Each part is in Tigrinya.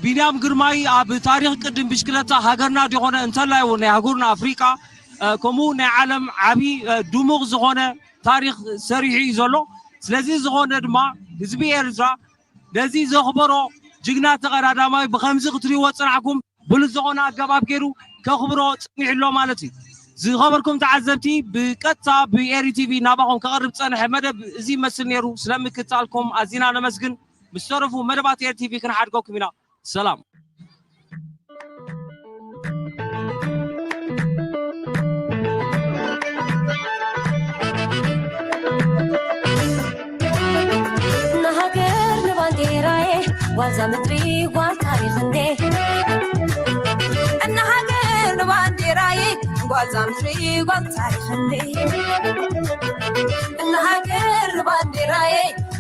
ቢንያም ግርማይ ኣብ ታሪኽ ቅድም ብሽክለታ ሃገርና ዲኾነ እንተላይ እውን ናይ ኣህጉርና ኣፍሪቃ ከምኡ ናይ ዓለም ዓብዪ ድሙቕ ዝኾነ ታሪኽ ሰሪሑ እዩ ዘሎ። ስለዚ ዝኾነ ድማ ህዝቢ ኤርትራ ነዚ ዘኽበሮ ጅግና ተቐዳዳማይ ብኸምዚ ክትሪዎ ጽናሕኩም ብሉጽ ዝኾነ ኣገባብ ገይሩ ከኽብሮ ጸኒሑ ኣሎ ማለት እዩ። ዝኸበርኩም ተዓዘብቲ፣ ብቀጥታ ብኤሪ ቲቪ ናባኹም ከቐርብ ጸንሐ መደብ እዚ ይመስል ነይሩ። ስለምክትታልኩም ኣዚና ነመስግን። ምስ ተረፉ መደባት ኤሪ ቲቪ ክንሓድገኩም ኢና። ሰላም። ንሃገር ንባንዴራዬ ጓልዛ ምድሪ ጓል ታሪኽ እንዴ። ንሃገር ንባንዴራዬ ጓልዛ ምድሪ ጓል ታሪኽ እንዴ። ንሃገር ንባንዴራዬ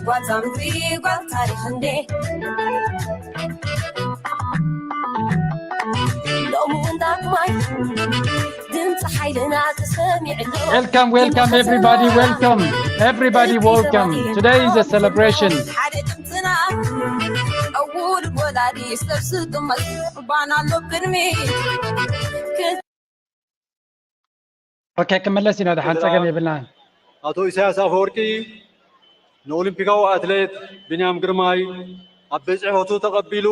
ጓልዛ ምድሪ ጓል ታሪኽ እንዴ። ሎሚ እውን ዳግማይ ድምፂ ሓይልና ተሰሚዕሎ። Welcome, welcome, everybody. Welcome, everybody. Welcome. Today is a celebration. ሓደ ድምፅና እውድ ወላዲ ሰብ ስጥመት ባና ኣሎ ቅድሚ Okay፣ ክመለስ ኢና፣ ደሓን ጸገም የብልና። ኣቶ ኢሳያስ ኣፈወርቂ ንኦሊምፒካዊ ኣትሌት ቢንያም ግርማይ ኣብ ቤት ጽሕፈቱ ተቐቢሉ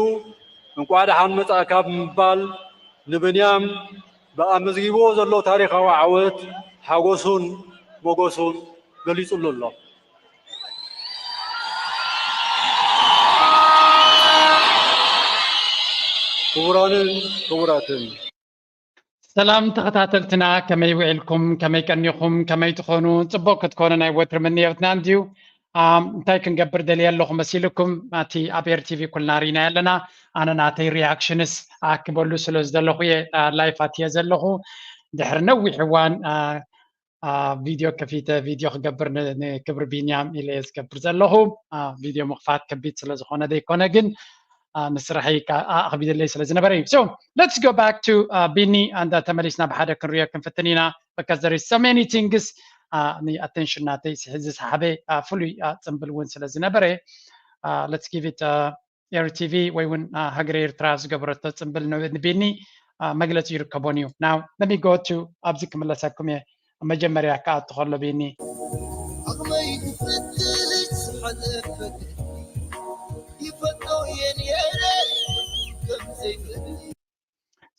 እንቋዕ ደሓን መጻእካ ብምባል ንቢንያም ብኣመዝጊብዎ ዘሎ ታሪኻዊ ዓወት ሓጎሱን ሞጎሱን ገሊጹሉ ኣሎ። ክቡራንን ክቡራትን ሰላም ተኸታተልትና፣ ከመይ ውዒልኩም? ከመይ ቀኒኹም? ከመይ ትኾኑ? ጽቡቕ ክትኮኑ ናይ ወትሪ ምንዮትና እንድዩ። ኣም፣ እንታይ ክንገብር ደልየ ኣለኹ መሲልኩም? እቲ ኣብ ኤር ቲቪ ኩልና ርኢና ኣለና። ኣነ ናተይ ሪያክሽንስ ኣክበሉ ስለ ዝደለኹ እየ፣ አ፣ ላይፍ ኣትየ ዘለኹ። ድሕሪ ነዊሕ እዋን፣ አ፣ አ፣ ቪድዮ ከፊተ ቪድዮ ክገብር ን-፣ ንክብሪ ቢንያም ኢለ እየ ዝገብር ዘለኹ። አ፣ ቪድዮ ምኽፋት ከቢድ ስለ ዝኾነ ዘይኮነ ግን፣ አ፣ ንስራሐይ ከ-፣ አ-፣ ኣኽቢደለይ ስለ ዝነበረ እዩ። So, let's go back to፣ አ፣ ቢኒ and ተመሊስና ብሓደ ክንሪኦ ክንፍትን ኢና። Because there is so many things፣ አ፣ ን ኣቴንሽን ናተይ ስሒ-፣ ዝሰሓበ፣ አ፣ ፍሉይ፣ አ፣ ጽምብል እውን ስለ ዝነበረ፣ አ፣ let's give it፣ አ፣ ኤሪ ቲቪ ወይ እውን፣ አ፣ ሃገረ ኤርትራ ዝገበረቶ ጽምብል ን-፣ ንቢኒ፣ አ፣ መግለጺ ይርከቦን እዩ። Now, let me go to ኣብዚ ክምለሰኩም እየ። መጀመርያ ክኣቱ ከሎ ቢኒ። ዓቕመይ ክፍትሽ ዝሓለፈ ይፈቶ እየ ነይረ ከም ዘይፍለጥ።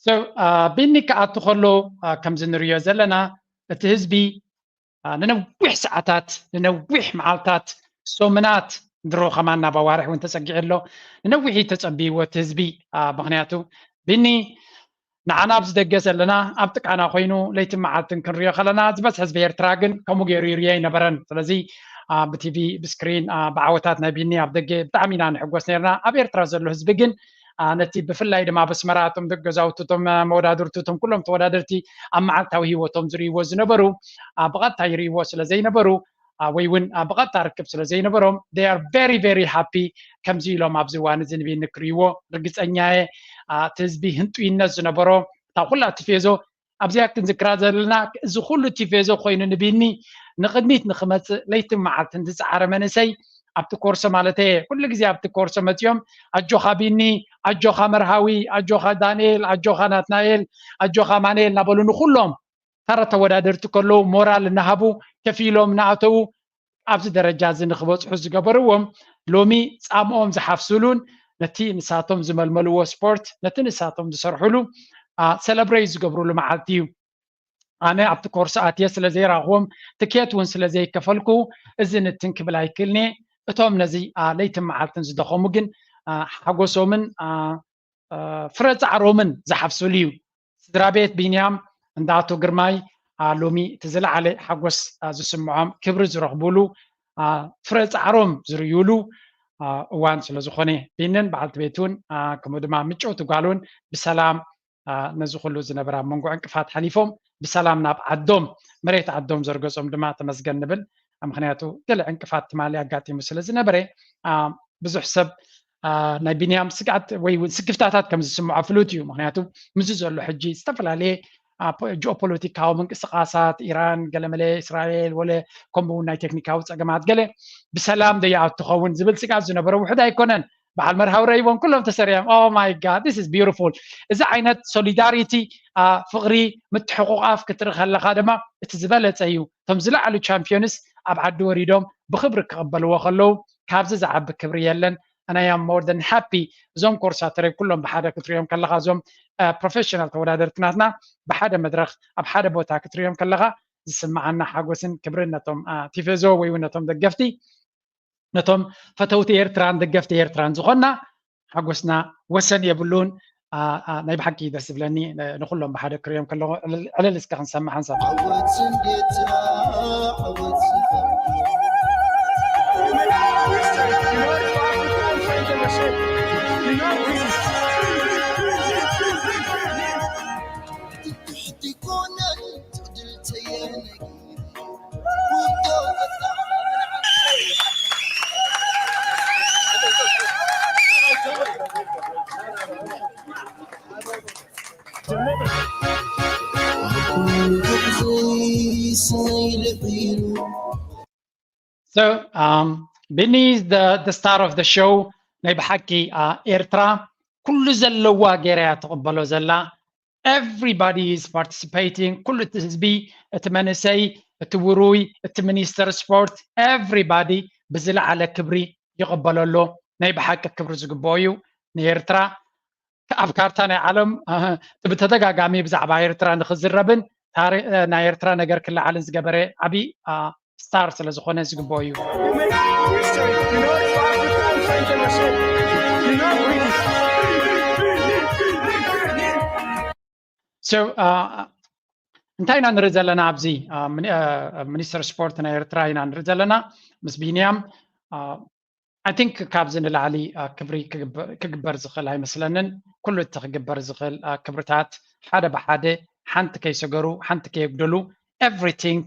So፣ አ፣ ቢኒ ክኣቱ ከሎ፣ አ፣ ከምዚ ንርእዮ ዘለና እቲ ህዝቢ፣ አ፣ ንነዊሕ ሰዓታት፣ ንነዊሕ መዓልታት፣ ሰሙናት፣ ድሮ ከማን ናብ ኣዋርሕ እውን ተጸጊዑ ኣሎ። ንነዊሕ እዩ ተጸቢይዎ እቲ ህዝቢ። አ፣ ምኽንያቱ ቢኒ ንዓና ኣብዚ ደገ ዘለና ኣብ ጥቃና ኮይኑ ለይትን መዓልትን ክንሪኦ ከለና ዝበዝሕ ህዝቢ ኤርትራ ግን ከምኡ ገይሩ ይርዮ ኣይነበረን። ስለዚ፣ አ፣ ብቲቪ ብስክሪን፣ አ፣ ብዓወታት ናይ ቢኒ ኣብ ደገ ብጣዕሚ ኢና ንሕጎስ ነርና። ኣብ ኤርትራ ዘሎ ህዝቢ ግን፣ አ፣ ነቲ ብፍላይ ድማ ኣብ ኣስመራ እቶም ደቂ ገዛውቲ እቶም፣ አ፣ መወዳድርቲ እቶም ኩሎም ተወዳደርቲ ኣብ መዓልታዊ ህይወቶም ዝርእይዎ ዝነበሩ፣ አ፣ ብቐጥታ ይርእይዎ ስለ ዘይነበሩ፣ አ፣ ወይ እውን፣ አ፣ ብቐጥታ ርክብ ስለ ዘይነበሮም they are very very happy ከምዚ ኢሎም ኣብዚ እዋን እዚ ንቢኒ ክርእይዎ ርግጸኛ እየ። አ፣ እቲ ህዝቢ ህንጡይነት ዝነበሮ እታ ኩላ ቲፌዞ ኣብዚኣ ክንዝክራ ዘለና እዚ ኩሉ ቲፌዞ ኮይኑ ንቢኒ ንቕድሚት ንኽመጽእ ለይትን መዓልትን ዝጸዓረ መንእሰይ ኣብቲ ኮርሶ ማለት እየ። ኩሉ ግዜ ኣብቲ ኮርሶ መጺኦም ኣጆኻ ቢኒ፣ ኣጆኻ መርሃዊ፣ ኣጆኻ ዳንኤል፣ ኣጆኻ ናትናኤል፣ ኣጆኻ ኣማንኤል እናበሉ ንኹሎም ታራ ተወዳደርቲ ከለዉ ሞራል እናሃቡ ከፊሎም እናኣተዉ ኣብዚ ደረጃ እዚ ንኽበጽሑ ዝገበርዎም ሎሚ ጻምኦም ዝሓፍስሉን ነቲ ንሳቶም ዝመልመልዎ ስፖርት ነቲ ንሳቶም ዝሰርሕሉ፣ አ፣ ሰለብሬት ዝገብርሉ መዓልቲ እዩ። ኣነ ኣብቲ ኮርስ ኣትየ ስለ ዘይረኣኽዎም ትኬት እውን ስለ ዘይከፈልኩ እዚ ንትን ክብል ኣይክእልን እየ። እቶም ነዚ፣ አ፣ ለይትን መዓልትን ዝደኸሙ ግን፣ አ፣ ሓጎሶምን፣ አ፣ አ፣ ፍረ ጻዕሮምን ዝሓፍስሉ እዩ። ስድራ ቤት ቢንያም እንዳ ኣቶ ግርማይ፣ አ፣ ሎሚ እቲ ዝለዓለ ሓጎስ፣ አ፣ ዝስምዖም ክብሪ ዝረኽቡሉ፣ አ፣ ፍረ ጻዕሮም ዝርእዩሉ፣ አ፣ እዋን ስለ ዝኾነ ቢንን በዓልቲ ቤቱን፣ አ፣ ከምኡ ድማ ምጭውቲ ጓሉን ብሰላም፣ አ፣ ነዚ ኩሉ ዝነበረ ኣብ መንጎ ዕንቅፋት ሓሊፎም ብሰላም ናብ ዓዶም መሬት ዓዶም ዘርገጾም ድማ ተመስገን ንብል። ምኽንያቱ ገለ ዕንቅፋት ትማሊ ኣጋጢሙ ስለ ዝነበረ፣ አ፣ ብዙሕ ሰብ፣ አ፣ ናይ ቢንያም ስግኣት ወይ እውን ስክፍታታት ከም ዝስምዖ ፍሉጥ እዩ። ምኽንያቱ ምስዚ ዘሎ ሕጂ ዝተፈላለየ፣ አ፣ ፖ-፣ ጂኦፖለቲካዊ ምንቅስቓሳት ኢራን፣ ገለመለ እስራኤል፣ ወለ ከምኡ እውን ናይ ቴክኒካዊ ጸገማት ገለ ብሰላም ደይኣቱ ትኸውን ዝብል ስግኣት ዝነበሮ ውሑድ ኣይኮነን። በዓል መርሃዊ ረይቦም ኩሎም ተሰሪዖም። Oh my God, this is beautiful። እዚ ዓይነት ሶሊዳሪቲ፣ ፍቕሪ፣ ምትሕቑቓፍ ክትርኢ ከለኻ ድማ እቲ ዝበለፀ እዩ። እቶም ዝለዓሉ ቻምፒዮንስ ኣብ ዓዲ ወሪዶም ብክብሪ ክቕበልዎ ከለዉ ካብዚ ዝዓቢ ክብሪ የለን። And I am more than happy። እዞም ኮርሳተረይ ኩሎም ብሓደ ክትሪኦም ከለኻ፣ እዞም ፕሮፌሽናል ተወዳደርትናትና ብሓደ መድረኽ ኣብ ሓደ ቦታ ክትሪኦም ከለኻ ዝስምዓና ሓጎስን ክብርን ነቶም ቲፌዞ ወይ እውን ነቶም ደገፍቲ፣ ነቶም ፈተውቲ ኤርትራን ደገፍቲ ኤርትራን ዝኾንና ሓጎስና ወሰን የብሉን። ናይ ብሓቂ ደስ ዝብለኒ ንኩሎም ብሓደ ክሪኦም ከለኹ ዕልል እስከ ክንሰምዕ ሓንሳብ። So, um, Bini is the, the star of the show. ናይ ብሓቂ ኤርትራ ኩሉ ዘለዋ ገይራ እያ ትቕበሎ ዘላ። Everybody is participating። ኩሉ እቲ ህዝቢ፣ እቲ መንእሰይ፣ እቲ ውሩይ፣ እቲ ሚኒስተር ስፖርት፣ everybody ብዝለዓለ ክብሪ ይቕበሎ ኣሎ። ናይ ብሓቂ ክብሪ ዝግብኦ እዩ። ንኤርትራ ኣብ ካርታ ናይ ዓለም ብተደጋጋሚ ብዛዕባ ኤርትራ ንክዝረብን ናይ ኤርትራ ነገር ክለዓልን ዝገበረ ዓብዪ ስታር ስለ ዝኾነ ዝግብኦ እዩ። So እንታይ ኢና ንርኢ ዘለና ኣብዚ? ሚኒስተር ስፖርት ናይ ኤርትራ ኢና ንርኢ ዘለና ምስ ቢንያም። I think ካብዚ ንላዕሊ ክብሪ ክግበር ዝኽእል ኣይመስለንን። ኩሉ እቲ ክግበር ዝኽእል ክብርታት ሓደ ብሓደ ሓንቲ ከይሰገሩ ሓንቲ ከየጉደሉ everything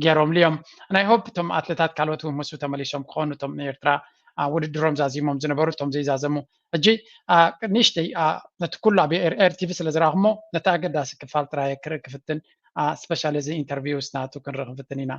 ገይሮምሉ እዮም። ናይ ሆፕ እቶም ኣትለታት ካልኦት እውን ምስኡ ተመሊሶም ክኾኑ እቶም ንኤርትራ ውድድሮም ዛዚሞም ዝነበሩ እቶም ዘይዛዘሙ። ሕጂ ንእሽተይ ነቲ ኩሉ ኣብ ኤርቲቪ ስለ ዝረኣኹሞ ነቲ ኣገዳሲ ክፋል ጥራይ ክርኢ ክፍትን፣ ስፔሻሊ እዚ ኢንተርቪውስ ናቱ ክንርኢ ክንፍትን ኢና።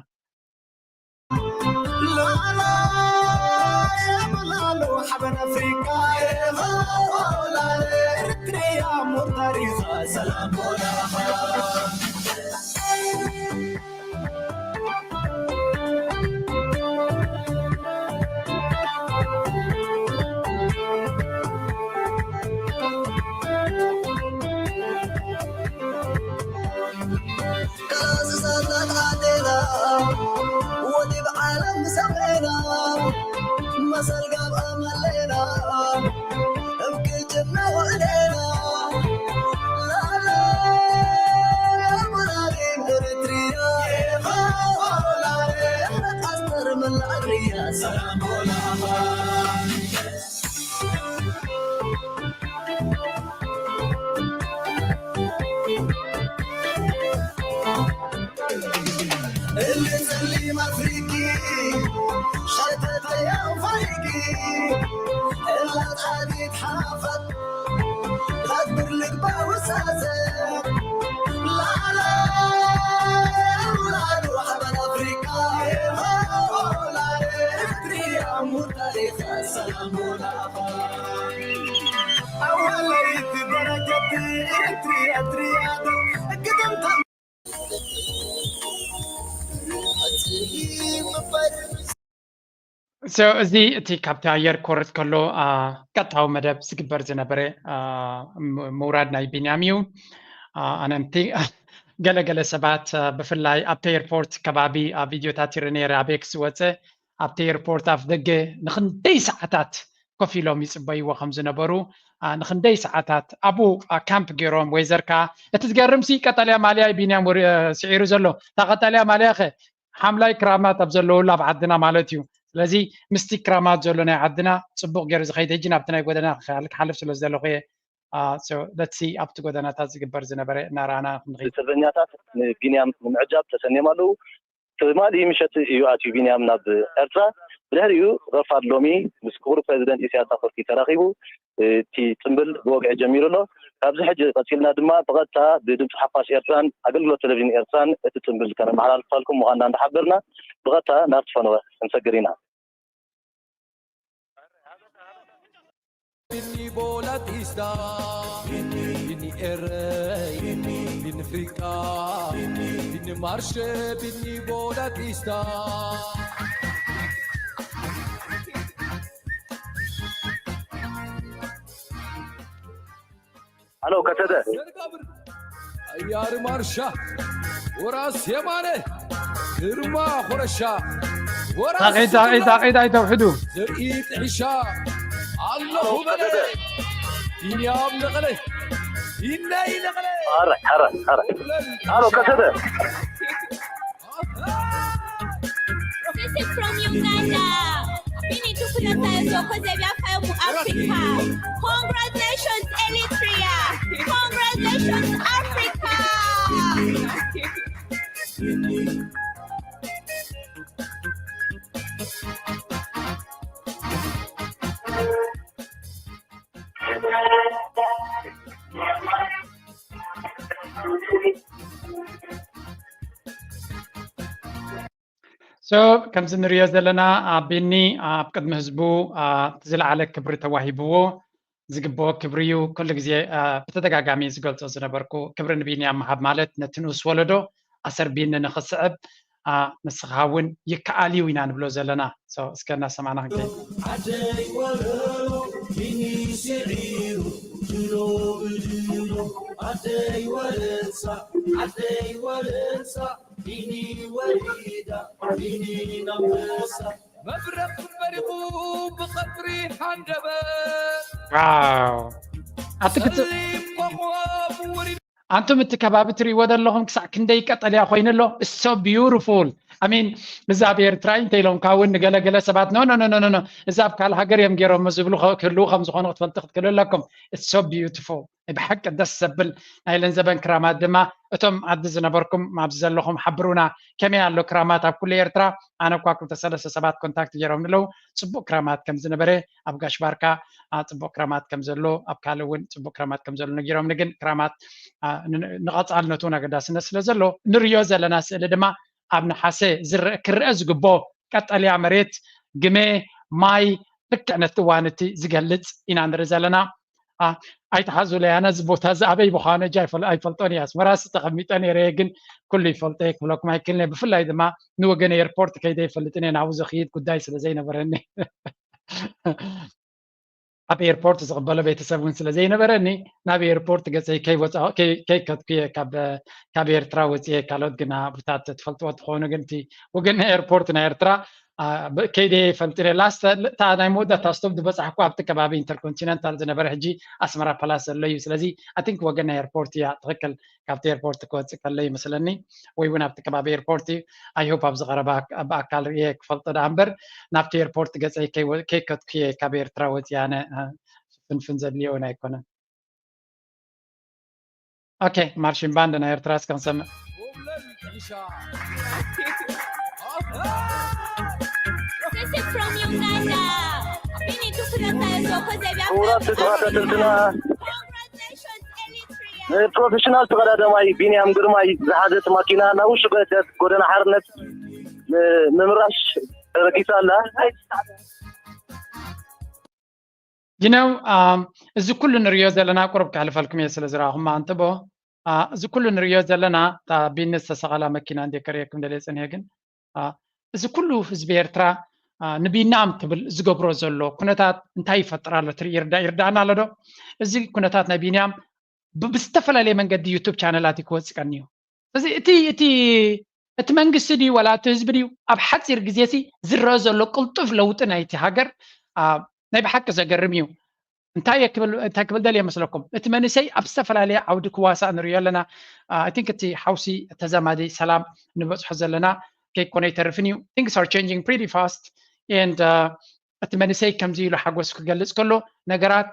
እዚ እቲ ካብቲ ኣየር ክወርድ ከሎ ቀጥታዊ መደብ ዝግበር ዝነበረ ምውራድ ናይ ቢንያም እዩ። ኣነንቲ ገለገለ ሰባት ብፍላይ ኣብቲ ኤርፖርት ከባቢ ቪድዮታት ይርኢ ነይረ ኣብ ኤክስ ዝወፀ ኣብቲ ኤርፖርት ኣፍ ደገ ንክንደይ ሰዓታት ኮፍ ኢሎም ይፅበይዎ ከም ዝነበሩ፣ ንክንደይ ሰዓታት ኣብኡ ካምፕ ገይሮም፣ ወይዘር ከዓ እቲ ዝገርምሲ ቀጠልያ ማልያ እዩ ቢንያም ስዒሩ ዘሎ። እታ ቀጠልያ ማልያ ከ ሓምላይ ክራማት ኣብ ዘለውሉ ኣብ ዓድና ማለት እዩ። ስለዚ ምስቲ ክራማት ዘሎ ናይ ዓድና ፅቡቕ ገይሩ ዝኸይድ። ሕጂ ናብቲ ናይ ጎደና ክሓልፍ ስለ ዝደለኹ እየ። ኣብቲ ጎደናታት ዝግበር ዝነበረ እናረኣና ክንኸይድ። ሰልፈኛታት ንቢንያም ንምዕጃብ ተሰንዮም ኣለዉ። ትማሊ ምሸት እዩ ኣትዩ ቢንያም ናብ ኤርትራ። ብድሕሪኡ ረፋድ ሎሚ ምስ ክቡር ፕሬዚደንት ኢሳያስ ኣፈወርቂ ተራኺቡ እቲ ጽምብል ብወግዒ ጀሚሩ ኣሎ። ካብዚ ሕጂ ቀጺልና ድማ ብቐጥታ ብድምፂ ሓፋሽ ኤርትራን ኣገልግሎት ቴሌቪዥን ኤርትራን እቲ ጽምብል ከነመሓላልፋልኩም ምዃንና እንዳሓበርና ብቐጥታ ናብቲ ፈነወ ክንሰግር ኢና። Ista, bini errei, bini frika, bini marshe, bini bodatista. Alo, Katede. Ayar marsha, Oras Yemane, Irma Horesha, Oras ጣቂት ጣቂት ጣቂት ኣይተውሕዱ። Zerit Isha, Allahu Bale, Inyam Nakale, Inna Nakale. Hara, hara, hara. Alo, Katede. This is from Uganda. Bini tukunatayo zoko zebya fayo mu Africa. Congratulations, Eritrea. Congratulations, Africa. So ከምዚ ንሪኦ ዘለና፣ ቢኒ ኣብ ቅድሚ ህዝቡ እቲ ዝለዓለ ክብሪ ተዋሂብዎ ዝግብኦ ክብሪ እዩ። ኩሉ ግዜ ብተደጋጋሚ ዝገልፆ ዝነበርኩ፣ ክብሪ ንቢንያም ምሃብ ማለት ነቲ ንኡስ ወለዶ ኣሰር ቢኒ ንኽስዕብ፣ ንስኻ እውን ይከኣል እዩ ኢና ንብሎ ዘለና። እስከ እናሰማዕና ክንከይድ። ዓደይ ወለሎ ቢኒ ስዒሩ ድሎ ብድሎ፣ ዓደይ ወለንሳ፣ ዓደይ ወለንሳ፣ ቢኒ ወሪዳ፣ ቢኒ ናንበሳ። መብረቕ በሪቑ ብቐትሪ ሃንደበት፣ ዋው ኣቲ ክት ጸሊም ኮኾብ ውሪ ኣንቱም እቲ ከባቢ ትርእይዎ ዘለኹም ክሳዕ ክንደይ ቀጠልያ ኮይኑ ኣሎ። It's so beautiful. I mean እዛ ኣብ ኤርትራ እንተ ኢሎም ካብ እውን ንገለገለ ሰባት no no no no no እዛ ኣብ ካልእ ሃገር እዮም ገይሮሞ ዝብሉ ከ- ክህልዉ ከም ዝኾኑ ክትፈልጡ ክትክእሉ ኣለኩም። It's so beautiful. ናይ ብሓቂ ደስ ዘብል ናይ ለንዘበን ክራማት ድማ እቶም ዓዲ ዝነበርኩም ኣብዚ ዘለኹም ሓብሩና። ከመይ ኣሎ ክራማት ኣብ ኩሉ ኤርትራ? ኣነ እኳ ክልተ ሰለስተ ሰባት ኮንታክት ገይሮም ኣለዉ። ጽቡቕ ክራማት ከም ዝነበረ ኣብ ጋሽ ባርካ አ፣ ጽቡቕ ክራማት ከም ዘሎ ኣብ ካልእ እውን ጽቡቕ ክራማት ከም ዘሎ ነጊሮምኒ። ግን ክራማት አ፣ ን- ንቐጻልነቱ እውን ኣገዳስነት ስለ ዘሎ ንርእዮ ዘለና ስእሊ ድማ ኣብ ነሓሰ ዝረአ ክረአ ዝግቦ ቀጠልያ መሬት ግመ ማይ ልክዕ ነቲ እዋን እቲ ዝገልጽ ኢና ንርኢ ዘለና። አ፣ ኣይትሓዙለይ ኣነ እዚ ቦታ እዚ ኣበይ ምዃኑ እጂ ኣይፈል- ኣይፈልጦን እየ። ኣስመራስ ተቐሚጠ ነይረ እየ ግን ኩሉ ይፈልጦ እየ ክብለኩም ኣይክእልን እየ። ብፍላይ ድማ ንወገን ኤርፖርት ከይደ ይፈልጥን እየ ናብኡ ዝኽይድ ጉዳይ ስለ ዘይነበረኒ ኣብ ኤርፖርት ዝቕበሎ ቤተሰብ እውን ስለ ዘይነበረኒ ናብ ኤርፖርት ገፀይ ከይወፃ- ከይ- ከይከድኩ እየ ካብ ካብ ኤርትራ ወፅየ። ካልኦት ግና ብታት ትፈልጥዎ ትኾኑ ግን እቲ ወገን ናይ ኤርፖርት ናይ ኤርትራ አ፣ ብ- ከይደ ይፈልጥን እየ። ላስት እታ ናይ መወዳእታ ስቶፕ ዝበፃሕኩ ኣብቲ ከባቢ ኢንተርኮንቲነንታል ዝነበረ ሕጂ ኣስመራ ፓላስ ዘሎ እዩ። ስለዚ ኣይ ቲንክ ወገን ናይ ኤርፖርት እያ ትኽክል። ካብቲ ኤርፖርት ክወፅእ ከሎ ይመስለኒ ወይ እውን ኣብቲ ከባቢ ኤርፖርት እዩ። ኣይ ሆፕ ኣብዚ ቀረባ ብኣካል ርየ ክፈልጦ ደኣ እምበር ናብቲ ኤርፖርት ገፀይ ከይወ- ከይከድኩ እየ ካብ ኤርትራ ወፅየ። ኣነ አ፣ ፍንፍን ዘድልዮ እውን ኣይኮነን። ኦኬ ማርሽን ባንድ ናይ ኤርትራ እስከ ክንሰምዕ። This is from Uganda. Bini tukunatayo zoko zebya ክቡራት ተኸታተልትና Congratulations, Eritrea. ፕሮፌሽናል ተቐዳዳማይ ቢንያም ግርማይ ዝሓዘት ማኪና ናብ ውሽጢ ጎደ- ጎደና ሓርነት ንምምራሽ ተበጊሳ ኣላ። You know, um, እዚ ኩሉ ንሪኦ ዘለና ቁሩብ ከሕልፈልኩም እየ ስለ ዝረኣኹማ ኣንተቦ። አ፣ እዚ ኩሉ ንሪኦ ዘለና እታ ቢኒ ዝተሰቐላ መኪና እንደ ከርእየኩም ደልየ ጽንሄ ግን አ፣ እዚ ኩሉ ህዝቢ ኤርትራ አ፣ ንቢናም ክብል ዝገብሮ ዘሎ ኩነታት እንታይ ይፈጥር ኣሎ ትርኢ ይርዳ ይርዳእና ኣሎ ዶ? እዚ ኩነታት ናይ ቢንያም ብ- ብዝተፈላለየ መንገዲ ዩቱብ ቻነላት እዩ ክወፅእ ቀንዩ። እዚ እቲ እቲ እቲ መንግስቲ ድዩ ዋላ እቲ ህዝቢ ድዩ ኣብ ሓፂር ግዜ ሲ ዝረአ ዘሎ ቅልጡፍ ለውጢ ናይቲ ሃገር አ፣ ናይ ብሓቂ ዘገርም እዩ። እንታይ እየ ክብል እንታይ ክብል ደልየ መስለኩም? እቲ መንእሰይ ኣብ ዝተፈላለየ ዓውዲ ክዋሳእ ንሪኦ ኣለና። ኣይ ቲንክ እቲ ሓውሲ ተዛማዲ ሰላም ንበፅሖ ዘለና ከይኮነ ይተርፍን እዩ። Things are changing pretty fast and እቲ መንእሰይ ከምዚ ኢሉ ሓጎስ ክገልፅ ከሎ ነገራት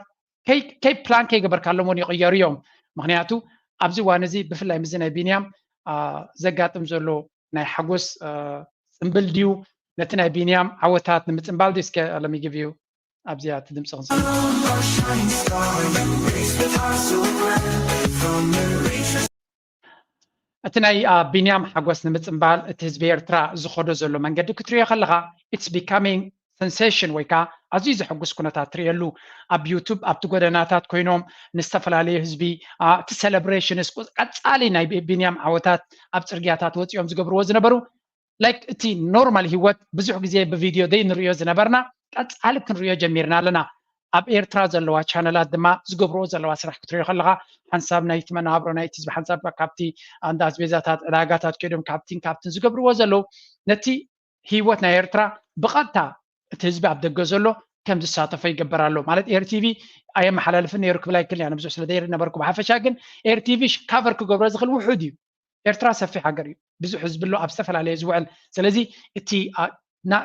ከይ ፕላን ከይገበርካሎም እውን ይቕየሩ እዮም። ምክንያቱ ኣብዚ እዋን እዚ ብፍላይ ምዚ ናይ ቢንያም ዘጋጥም ዘሎ ናይ ሓጎስ ፅምብል ድዩ ነቲ ናይ ቢንያም ዓወታት ንምፅምባል ድዩ? እስከ ለሚግብ እዩ ኣብዚኣ እቲ ድምፂ ክንሰምዕ። እቲ ናይ ቢንያም ሓጎስ ንምፅምባል እቲ ህዝቢ ኤርትራ ዝኸዶ ዘሎ መንገዲ ክትሪኦ ከለካ it's becoming sensation ወይ ከዓ ኣዝዩ ዘሐጉስ ኩነታት ትርእየሉ። ኣብ ዩቱብ ኣብቲ ጎደናታት ኮይኖም ንዝተፈላለዩ ህዝቢ እቲ celebrations ቀፃሊ ናይ ቢንያም ዓወታት ኣብ ፅርግያታት ወፂኦም ዝገብርዎ ዝነበሩ like እቲ ኖርማል ህይወት ብዙሕ ግዜ ብቪድዮ ደይ ንርእዮ ዝነበርና ቀፃሊ ክንርእዮ ጀሚርና ኣለና። ኣብ ኤርትራ ዘለዋ ቻነላት ድማ ዝገብርዎ ዘለዋ ስራሕ ክትሪኦ ከለካ ሓንሳብ ናይቲ መናብሮ ናይቲ ህዝቢ ሓንሳብ ካብቲ ኣንዳ ኣስቤዛታት ዕዳጋታት ከይዶም ካብቲን ካብትን ዝገብርዎ ዘለዉ ነቲ ህይወት ናይ ኤርትራ ብቐጥታ እቲ ህዝቢ ኣብ ደገ ዘሎ ከም ዝሳተፎ ይገበር ኣሎ ማለት ኤር ቲቪ ኣየመሓላልፍን ነይሩ ክብል ኣይክልን እያ ብዙሕ ስለ ዘይነበርኩ ብሓፈሻ ግን ኤር ቲቪ ካቨር ክገብሮ ዝኽእል ውሑድ እዩ። ኤርትራ ሰፊሕ ሃገር እዩ ብዙሕ ህዝቢ ኣሎ ኣብ ዝተፈላለየ ዝውዕል ስለዚ እቲ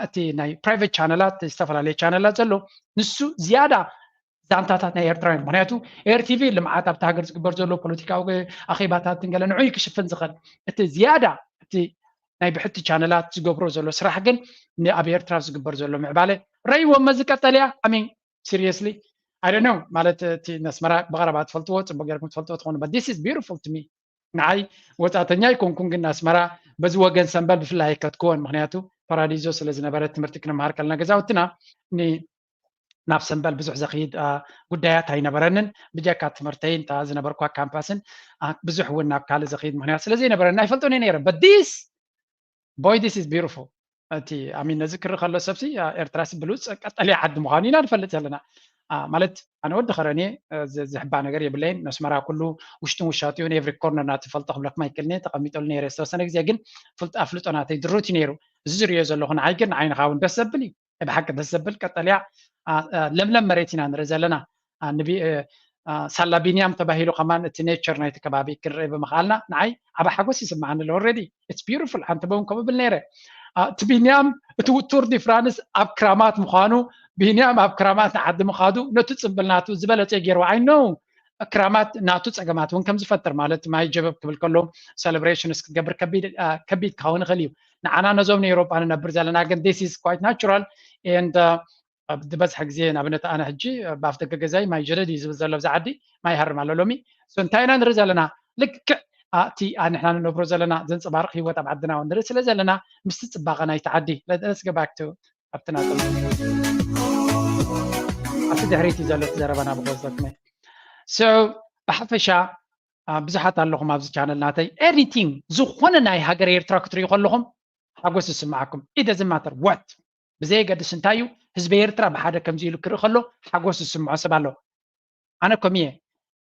እቲ ናይ ፕራይቨት ቻነላት ዝተፈላለየ ቻነላት ዘሎ ንሱ ዝያዳ ዛንታታት ናይ ኤርትራውያን ምክንያቱ ኤርቲቪ ልምዓት ኣብቲ ሃገር ዝግበር ዘሎ ፖለቲካዊ ኣኼባታትን ገለ ንዑይ ክሽፍን ዝኽእል እቲ ዝያዳ እቲ ናይ ብሕቲ ቻነላት ዝገብሮ ዘሎ ስራሕ ግን ኣብ ኤርትራ ዝግበር ዘሎ ምዕባለ ረይዎ መዚ ቀጠልያ ኣሚን ሲሪየስሊ I don't know ማለት እቲ ነስመራ ብቐረባ ትፈልጥዎ ፅቡቅ ገርኩም ትፈልጥዎ ትኾኑ but this is beautiful to me ንዓይ ወፃተኛ ኣይኮንኩን ግን ኣስመራ በዚ ወገን ሰንበል ብፍላይ ኣይከትክዎን ምክንያቱ ፓራዲዞ ስለ ዝነበረ ትምህርቲ ክንምሃር ከለና ገዛውትና ናብ ሰንበል ብዙሕ ዘኽይድ ጉዳያት ኣይነበረንን ብጀካ ትምህርተይን እታ ዝነበርኳ ካምፓስን ብዙሕ እውን ናብ ካልእ ዘኽይድ ምክንያት ስለ ዘይነበረኒ ኣይፈልጦን እየ ነይረ but this boy this is beautiful እቲ ኣሚን ነዚ ክርኢ ከሎ ሰብሲ ኤርትራሲ ብሉፅ ቀጠልያ ዓዲ ምዃኑ ኢና ንፈልጥ ዘለና ማለት ኣነ ወዲ ከረን እየ ዝሕባ ነገር የብለይን ነስመራ ኩሉ ውሽጥን ውሻጢኡን every corner ናትፈልጦ ክብለኩም ኣይክእልን እየ ተቐሚጠሉ ነይረ ዝተወሰነ ግዜ ግን ፍልጥ ኣፍልጦ ናተይ ድሩት እዩ ነይሩ እዚ ዝርእዮ ዘለኹ ንዓይ ግን ንዓይንኻ እውን ደስ ዘብል እዩ ብሓቂ ደስ ዘብል ቀጠልያ ለምለም መሬት ኢና ንርኢ ዘለና ሳላ ቢንያም ተባሂሉ ከማን እቲ nature ናይቲ ከባቢ ክንርኢ ብምኽኣልና ንዓይ ዓብ ሓጎስ ይስምዓኒ ኣሎ already it's beautiful ሓንቲ በውን ከምኡ ብል ነይረ እቲ ቢንያም እቲ ቱር ዲ ፍራንስ ኣብ ክራማት ምዃኑ ቢንያም ኣብ ክራማት ንዓዲ ምኻዱ ነቲ ፅምብል ናቱ ዝበለፀ ገይርዎ I know ክራማት ናቱ ፀገማት እውን ከም ዝፈጥር ማለት ማይ ጀበብ ክብል ከሎ celebrations ክትገብር ከቢድ ክኸውን ይኽእል እዩ ንዓና ነዞም ንኤውሮጳ ንነብር ዘለና ግን this is quite natural and ዝበዝሐ ግዜ ንኣብነት ኣነ ሕጂ ብኣፍ ደገ ገዛይ ማይ ጀደድ እዩ ዝብል ዘሎ ብዛ ዓዲ ማይ ይሃርም ኣሎ ሎሚ እንታይ ኢና ንርኢ ዘለና ልክዕ እቲ ንሕና ንነብሮ ዘለና ዘንፀባርቕ ህይወት ኣብ ዓድና እውን ንርኢ ስለ ዘለና ምስቲ ፅባቐ ናይቲ ዓዲ let's go back to ኣብቲ ናፀ ኣብቲ ድሕሪት እዩ ዘሎ እቲ ዘረባና ብኮዝተትመ so ብሓፈሻ ብዙሓት ኣለኹም ኣብዚ ቻነል ናተይ anything ዝኾነ ናይ ሃገር ኤርትራ ክትርእዩ ከለኹም ሓጎስ ዝስምዓኩም it doesn't matter what ብዘየገድስ እንታይ እዩ ህዝቢ ኤርትራ ብሓደ ከምዚ ኢሉ ክርኢ ከሎ ሓጎስ ዝስምዖ ሰብ ኣሎ ኣነ ከም እየ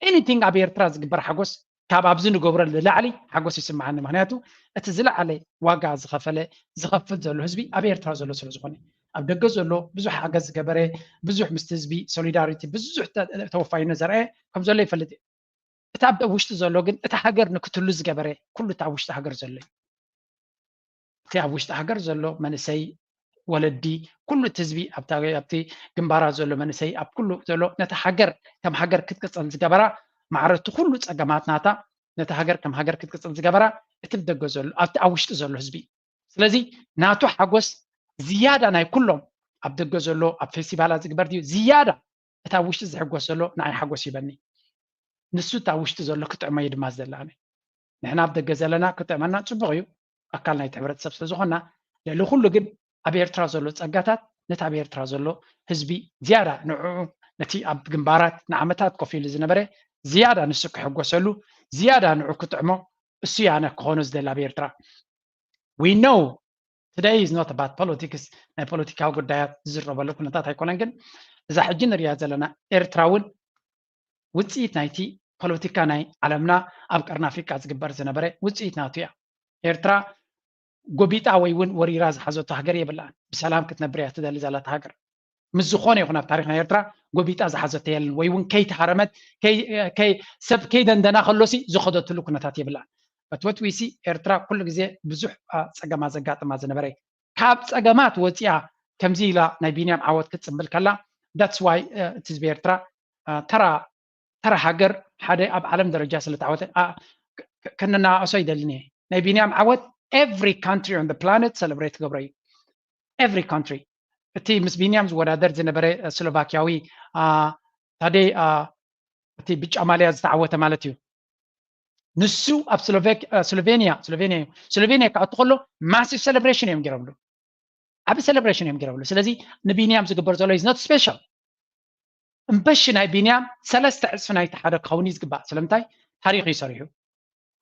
anything ኣብ ኤርትራ ዝግበር ሓጎስ ካብ ኣብዚ ንገብሮ ንላዕሊ ሓጎስ ይስምዓኒ ምክንያቱ እቲ ዝለዓለ ዋጋ ዝኸፈለ ዝኸፍል ዘሎ ህዝቢ ኣብ ኤርትራ ዘሎ ስለ ዝኾነ ኣብ ደገ ዘሎ ብዙሕ ሓገዝ ዝገበረ ብዙሕ ምስቲ ህዝቢ solidarity ብዙሕ ተወፋይነት ዘርኣየ ከም ዘሎ ይፈልጥ እየ እቲ ኣብ ውሽጢ ዘሎ ግን እቲ ሃገር ንክትሉ ዝገበረ ኩሉ እቲ ኣብ ውሽጢ ሃገር ዘሎ እዩ እቲ ኣብ ውሽጢ ሃገር ዘሎ መንእሰይ ወለዲ ኩሉ እቲ ህዝቢ ኣብቲ ግንባራት ዘሎ መንእሰይ ኣብ ኩሉ ዘሎ ነቲ ሃገር ከም ሃገር ክትቅፅል ዝገበራ ማዕረ እቲ ኩሉ ፀገማት ናታ ነቲ ሃገር ከም ሃገር ክትቅፅል ዝገበራ እቲ ብደገ ዘሎ ኣብቲ ኣብ ውሽጢ ዘሎ ህዝቢ ስለዚ ናቱ ሓጎስ ዝያዳ ናይ ኩሎም ኣብ ደገ ዘሎ ኣብ ፌስቲቫላት ዝግበር ድዩ ዝያዳ እቲ ኣብ ውሽጢ ዝሕጎስ ዘሎ ንዓይ ሓጎስ ይበኒ ንሱ እቲ ኣብ ውሽጢ ዘሎ ክጥዕሞ እዩ ድማ ዝደሊ ኣነ ንሕና ኣብ ደገ ዘለና ክጥዕመና ፅቡቕ እዩ ኣካል ናይቲ ሕብረተሰብ ስለ ዝኾና ልዕሊ ኩሉ ግን ኣብ ኤርትራ ዘሎ ፀጋታት ነቲ ኣብ ኤርትራ ዘሎ ህዝቢ ዝያዳ ንዕኡ ነቲ ኣብ ግንባራት ንዓመታት ኮፍ ኢሉ ዝነበረ ዝያዳ ንሱ ክሕጎሰሉ ዝያዳ ንዑ ክጥዕሞ እሱ ያነ ክኾኑ ዝደሊ ኣብ ኤርትራ we know today is not about politics ናይ ፖለቲካዊ ጉዳያት ዝዝረበሉ ኩነታት ኣይኮነን ግን እዛ ሕጂ ንሪያ ዘለና ኤርትራ እውን ውፅኢት ናይቲ ፖለቲካ ናይ ዓለምና ኣብ ቀርኒ ኣፍሪቃ ዝግበር ዝነበረ ውፅኢት ናቱ እያ ኤርትራ ጎቢጣ ወይ እውን ወሪራ ዝሓዘቶ ሃገር የብላን ብሰላም ክትነብር እያ ትደሊ ዘለታ ሃገር ምስ ዝኾነ ይኹን ኣብ ታሪክ ናይ ኤርትራ ጎቢጣ ዝሓዘቶ የለን ወይ እውን ከይተሃረመት ሰብ ከይደንደና ከሎሲ ዝኸደትሉ ኩነታት የብላን but what we see ኤርትራ ኩሉ ግዜ ብዙሕ ፀገማት ዘጋጥማ ዝነበረ ካብ ፀገማት ወፂኣ ከምዚ ኢላ ናይ ቢንያም ዓወት ክትፅምብል ከላ that's why እቲ ህዝቢ ኤርትራ ተራ ተራ ሃገር ሓደ ኣብ ዓለም ደረጃ ስለ ተዓወተ ከነናኣእሶ ይደልን እየ ናይ ቢንያም ዓወት every country on the planet celebrate ክገብሮ እዩ every country እቲ ምስ ቢንያም ዝወዳደር ዝነበረ ስሎቫኪያዊ ታደይ እቲ ብጫ ማልያ ዝተዓወተ ማለት እዩ ንሱ ኣብ ስሎቬኒያ ስሎቬኒያ እዩ ስሎቬኒያ ክኣቱ ከሎ massive celebration እዮም ገይሮምሉ ዓብ celebration እዮም ገይሮምሉ። ስለዚ ንቢንያም ዝግበር ዘሎ is not special። እምበሺ ናይ ቢንያም ሰለስተ ዕፅፊ ናይቲ ሓደ ክኸውን እዩ ዝግባእ። ስለምንታይ? ታሪኽ እዩ ሰሪሑ።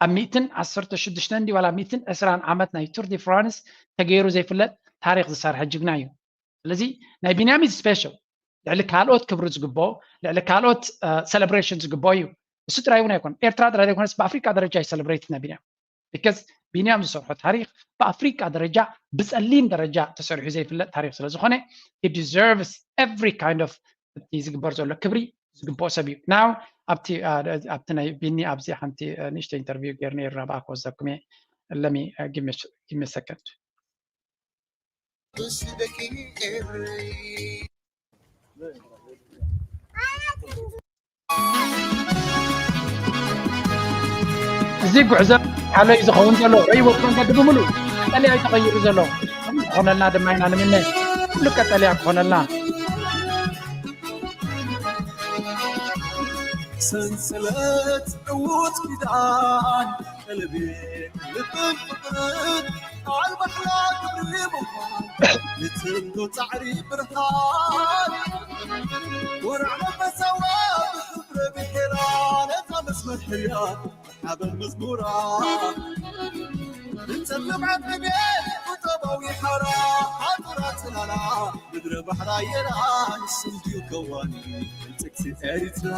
ኣብ ሚእትን ዓሰርተ ሽዱሽተን ድዩ ዋላ ሚእትን ዕስራን ዓመት ናይ ቱር ዲ ፍራንስ ተገይሩ ዘይፍለጥ ታሪኽ ዝሰርሐ ጅግና እዩ። ስለዚ ናይ ቢንያም is special። ልዕሊ ካልኦት ክብሪ ዝግብኦ፣ ልዕሊ ካልኦት celebration ዝግብኦ እዩ። እሱ ጥራይ እውን ኣይኮነን፣ ኤርትራ ጥራይ ዘይኮነስ ብኣፍሪቃ ደረጃ እዩ celebrate ናይ ቢንያም። Because ቢንያም ዝሰርሖ ታሪኽ ብኣፍሪቃ ደረጃ ብፀሊም ደረጃ ተሰሪሑ ዘይፍለጥ ታሪኽ ስለዝኾነ he deserves every kind of እቲ ዝግበር ዘሎ ክብሪ ዝግብኦ ሰብ እዩ። Now ኣብቲ ኣብቲ ናይ ቢኒ ኣብዚ ሓንቲ ንእሽተይ interview ጌርኒ ይረባ ክወስደኩም እየ። Let me give me a second. እዚ ጉዕዞ ሓለዩ ዝኸውን ዘሎ ወይ ወትሮ መንገዲ ብምሉእ ቀጠልያ እዩ ተቐይሩ ዘሎ። ክኾነልና ድማ ኢና ንምነ፣ ኩሉ ቀጠልያ ክኾነልና። ሰንሰለት ዕዉት ኪዳን ቀለቤት ልብን ፍቕርን ቃል ባሕላ ክብሪ ምዃን ንትንዶ ጻዕሪ ብርሃን ወራዕ መንፈሳዋ ብክብረ ብሔራ ነታ መስመር ሕርያ ሓበን መዝሙራ ንጸልም ዓድቤት ቁጠባዊ ሓራ ሓጡራ ጽላላ ምድረ ባሕራ የራ ንስም ድዩ ከዋኒ ጥቅሲ ኤሪትራ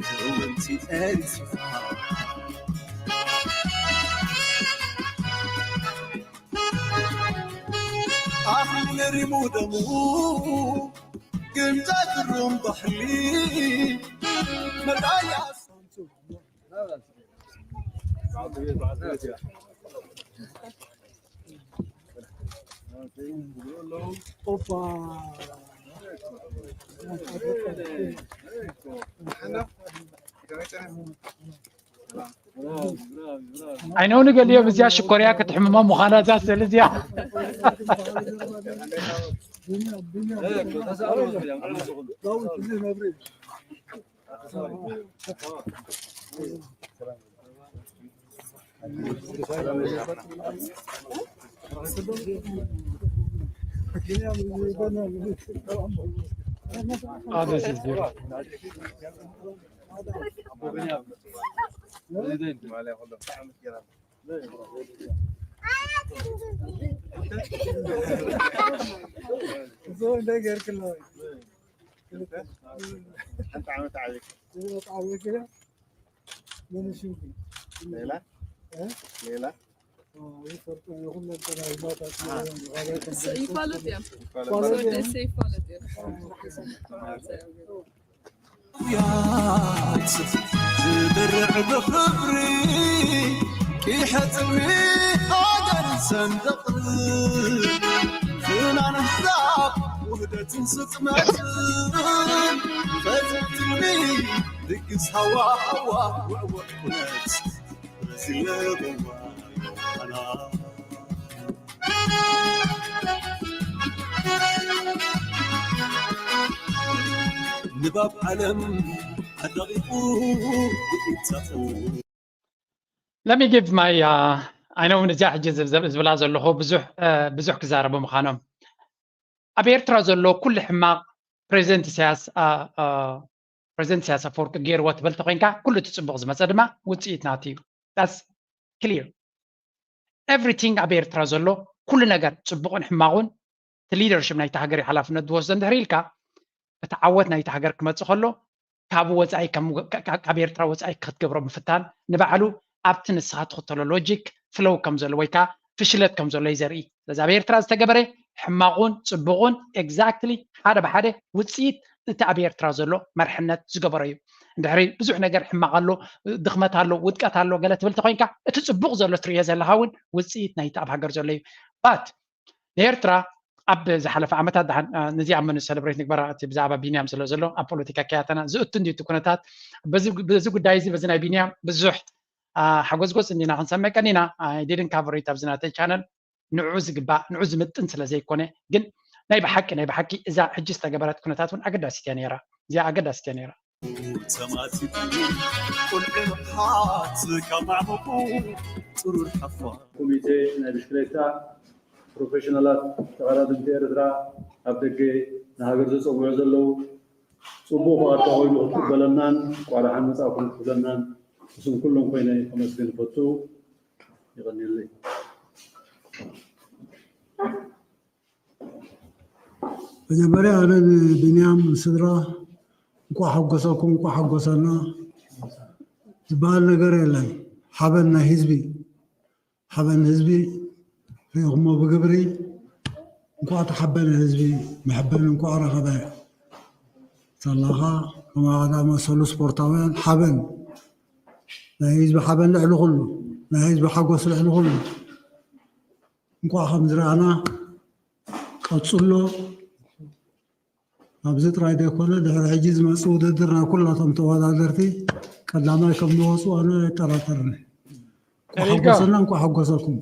ክእውንቲ ኤሪትራ ኣኽሊል ሪሙ ደሙ ግምጃ ግሩም ባህሊ መዳያ ኣይነው ንገሊኦም እዚኣ ሽኮርያ ክትሕምሞም ምዃና እዛ ስእሊ እዚኣ Oh, this is beautiful. ሌላ ሌላ ይፋለጥ እዮም። ወደሰ ይፋለጥ እዮም። ያት ዝድርዕ ብኽብሪ ቂሐ ጽልዊ ሃገር ሰንደቕ ፍናን ኣሕዛብ ውህደትን ስጥመትን ፈትልሚ ድግስ ሃዋ ሃዋ ውዕውዕ ኩነት ረሲነ በዋ ዮሃና ንባብ ዓለም ኣዳቒቑ ይጻፉ። Let me give my uh, I know ነዚኣ ሕጂ ዝብላ ዘለኹ ብዙሕ ብዙሕ ክዛረቡ ምዃኖም ኣብ ኤርትራ ዘሎ ኩሉ ሕማቕ ፕሬዚደንት ኢሳያስ ፕሬዚደንት ኢሳያስ ኣፈወርቂ ገይርዎ ትብል ተኮይንካ ኩሉ እቲ ፅቡቕ ዝመፀ ድማ ውፅኢት ናቱ እዩ። That's clear. Everything ኣብ ኤርትራ ዘሎ ኩሉ ነገር ፅቡቕን ሕማቑን እቲ ሊደርሽፕ ናይቲ ሃገር ሓላፍነት ዝወስዶ እንድሕር ኢልካ እቲ ዓወት ናይቲ ሃገር ክመፅእ ከሎ ካብ ወፃኢ ካብ ኤርትራ ወፃኢ ክትገብሮ ምፍታን ንባዕሉ ኣብቲ ንስኻ ትኽተሎ ሎጂክ ፍለው ከም ዘሎ ወይ ከዓ ፍሽለት ከም ዘሎ እዩ ዘርኢ። ስለዚ ኣብ ኤርትራ ዝተገበረ ሕማቑን ፅቡቑን exactly ሓደ ብሓደ ውፅኢት እቲ ኣብ ኤርትራ ዘሎ መርሕነት ዝገበሮ እዩ። እንድሕሪ ብዙሕ ነገር ሕማቕ ኣሎ፣ ድኽመት ኣሎ፣ ውድቀት ኣሎ ገለ ትብል ተኮይንካ እቲ ፅቡቕ ዘሎ ትርእዮ ዘለኻ እውን ውፅኢት ናይቲ ኣብ ሃገር ዘሎ እዩ። But ንኤርትራ ኣብ ዝሓለፈ ዓመታት ደሓን ነዚ ኣብ መን ሰለብሬት ንግበራ እቲ ብዛዕባ ቢንያም ስለ ዘሎ ኣብ ፖለቲካ ከያተና ዝእቱ እንዲ እቲ ኩነታት በዚ ጉዳይ እዚ በዚ ናይ ቢንያም ብዙሕ ሓጎዝጎዝ እንዲና ክንሰምዕ ቀኒና። I didn't cover it ኣብዚ ናተይ ቻነል ንዑ ዝግባእ ንዑ ዝምጥን ስለ ዘይኮነ ግን ናይ ብሓቂ ናይ ብሓቂ እዛ ሕጂ ዝተገበረት ኩነታት እውን ኣገዳሲት እያ ነይራ። እዚኣ ኣገዳሲት እያ ነይራ። ተማቲቱ ቁልዒ ንቕሓት ካብ ማዕሙቑ ጥሩር ሓፋ ኮሚቴ ናይ ብሽክሌታ ፕሮፌሽናላት ተቐዳደምቲ ኤርትራ ኣብ ደገ ንሃገር ዘጸውዑ ዘለዉ፣ ጽቡቕ ፍቓድካ ኮይኑ ክትቅበለናን እንኳዕ ደሓን መጻእኩም ክትብለናን ብስም ኩሎም ኮይነ ከመስግን እፈቱ። የቐንየለይ። መጀመርያ ኣነ ንቢንያም ስድራ እንኳዕ ሓጎሰኩም፣ እንኳዕ ሓጎሰና ዝበሃል ነገር የለን። ሓበን ናይ ህዝቢ፣ ሓበን ህዝቢ ሪእኹሞ ብግብሪ። እንኳዕ ተሓበነ ህዝቢ፣ መሐበኒ እንኳዕ ረኸበ። ሳላኻ ከማኻ ዝኣመሰሉ ስፖርታውያን ሓበን፣ ናይ ህዝቢ ሓበን ልዕሊ ኩሉ፣ ናይ ህዝቢ ሓጎስ ልዕሊ ኩሉ። እንኳዕ ከም ዝረኣና ቀጽሎ። ኣብዚ ጥራይ ዘይኮነ፣ ድሕሪ ሕጂ ዝመጽእ ውድድር ናይ ኩላቶም ተወዳደርቲ ቀዳማይ ከም ዝወጹ ኣነ ኣይጠራጠርን። እንኳዕ ሓጎሰና፣ እንኳዕ ሓጎሰኩም።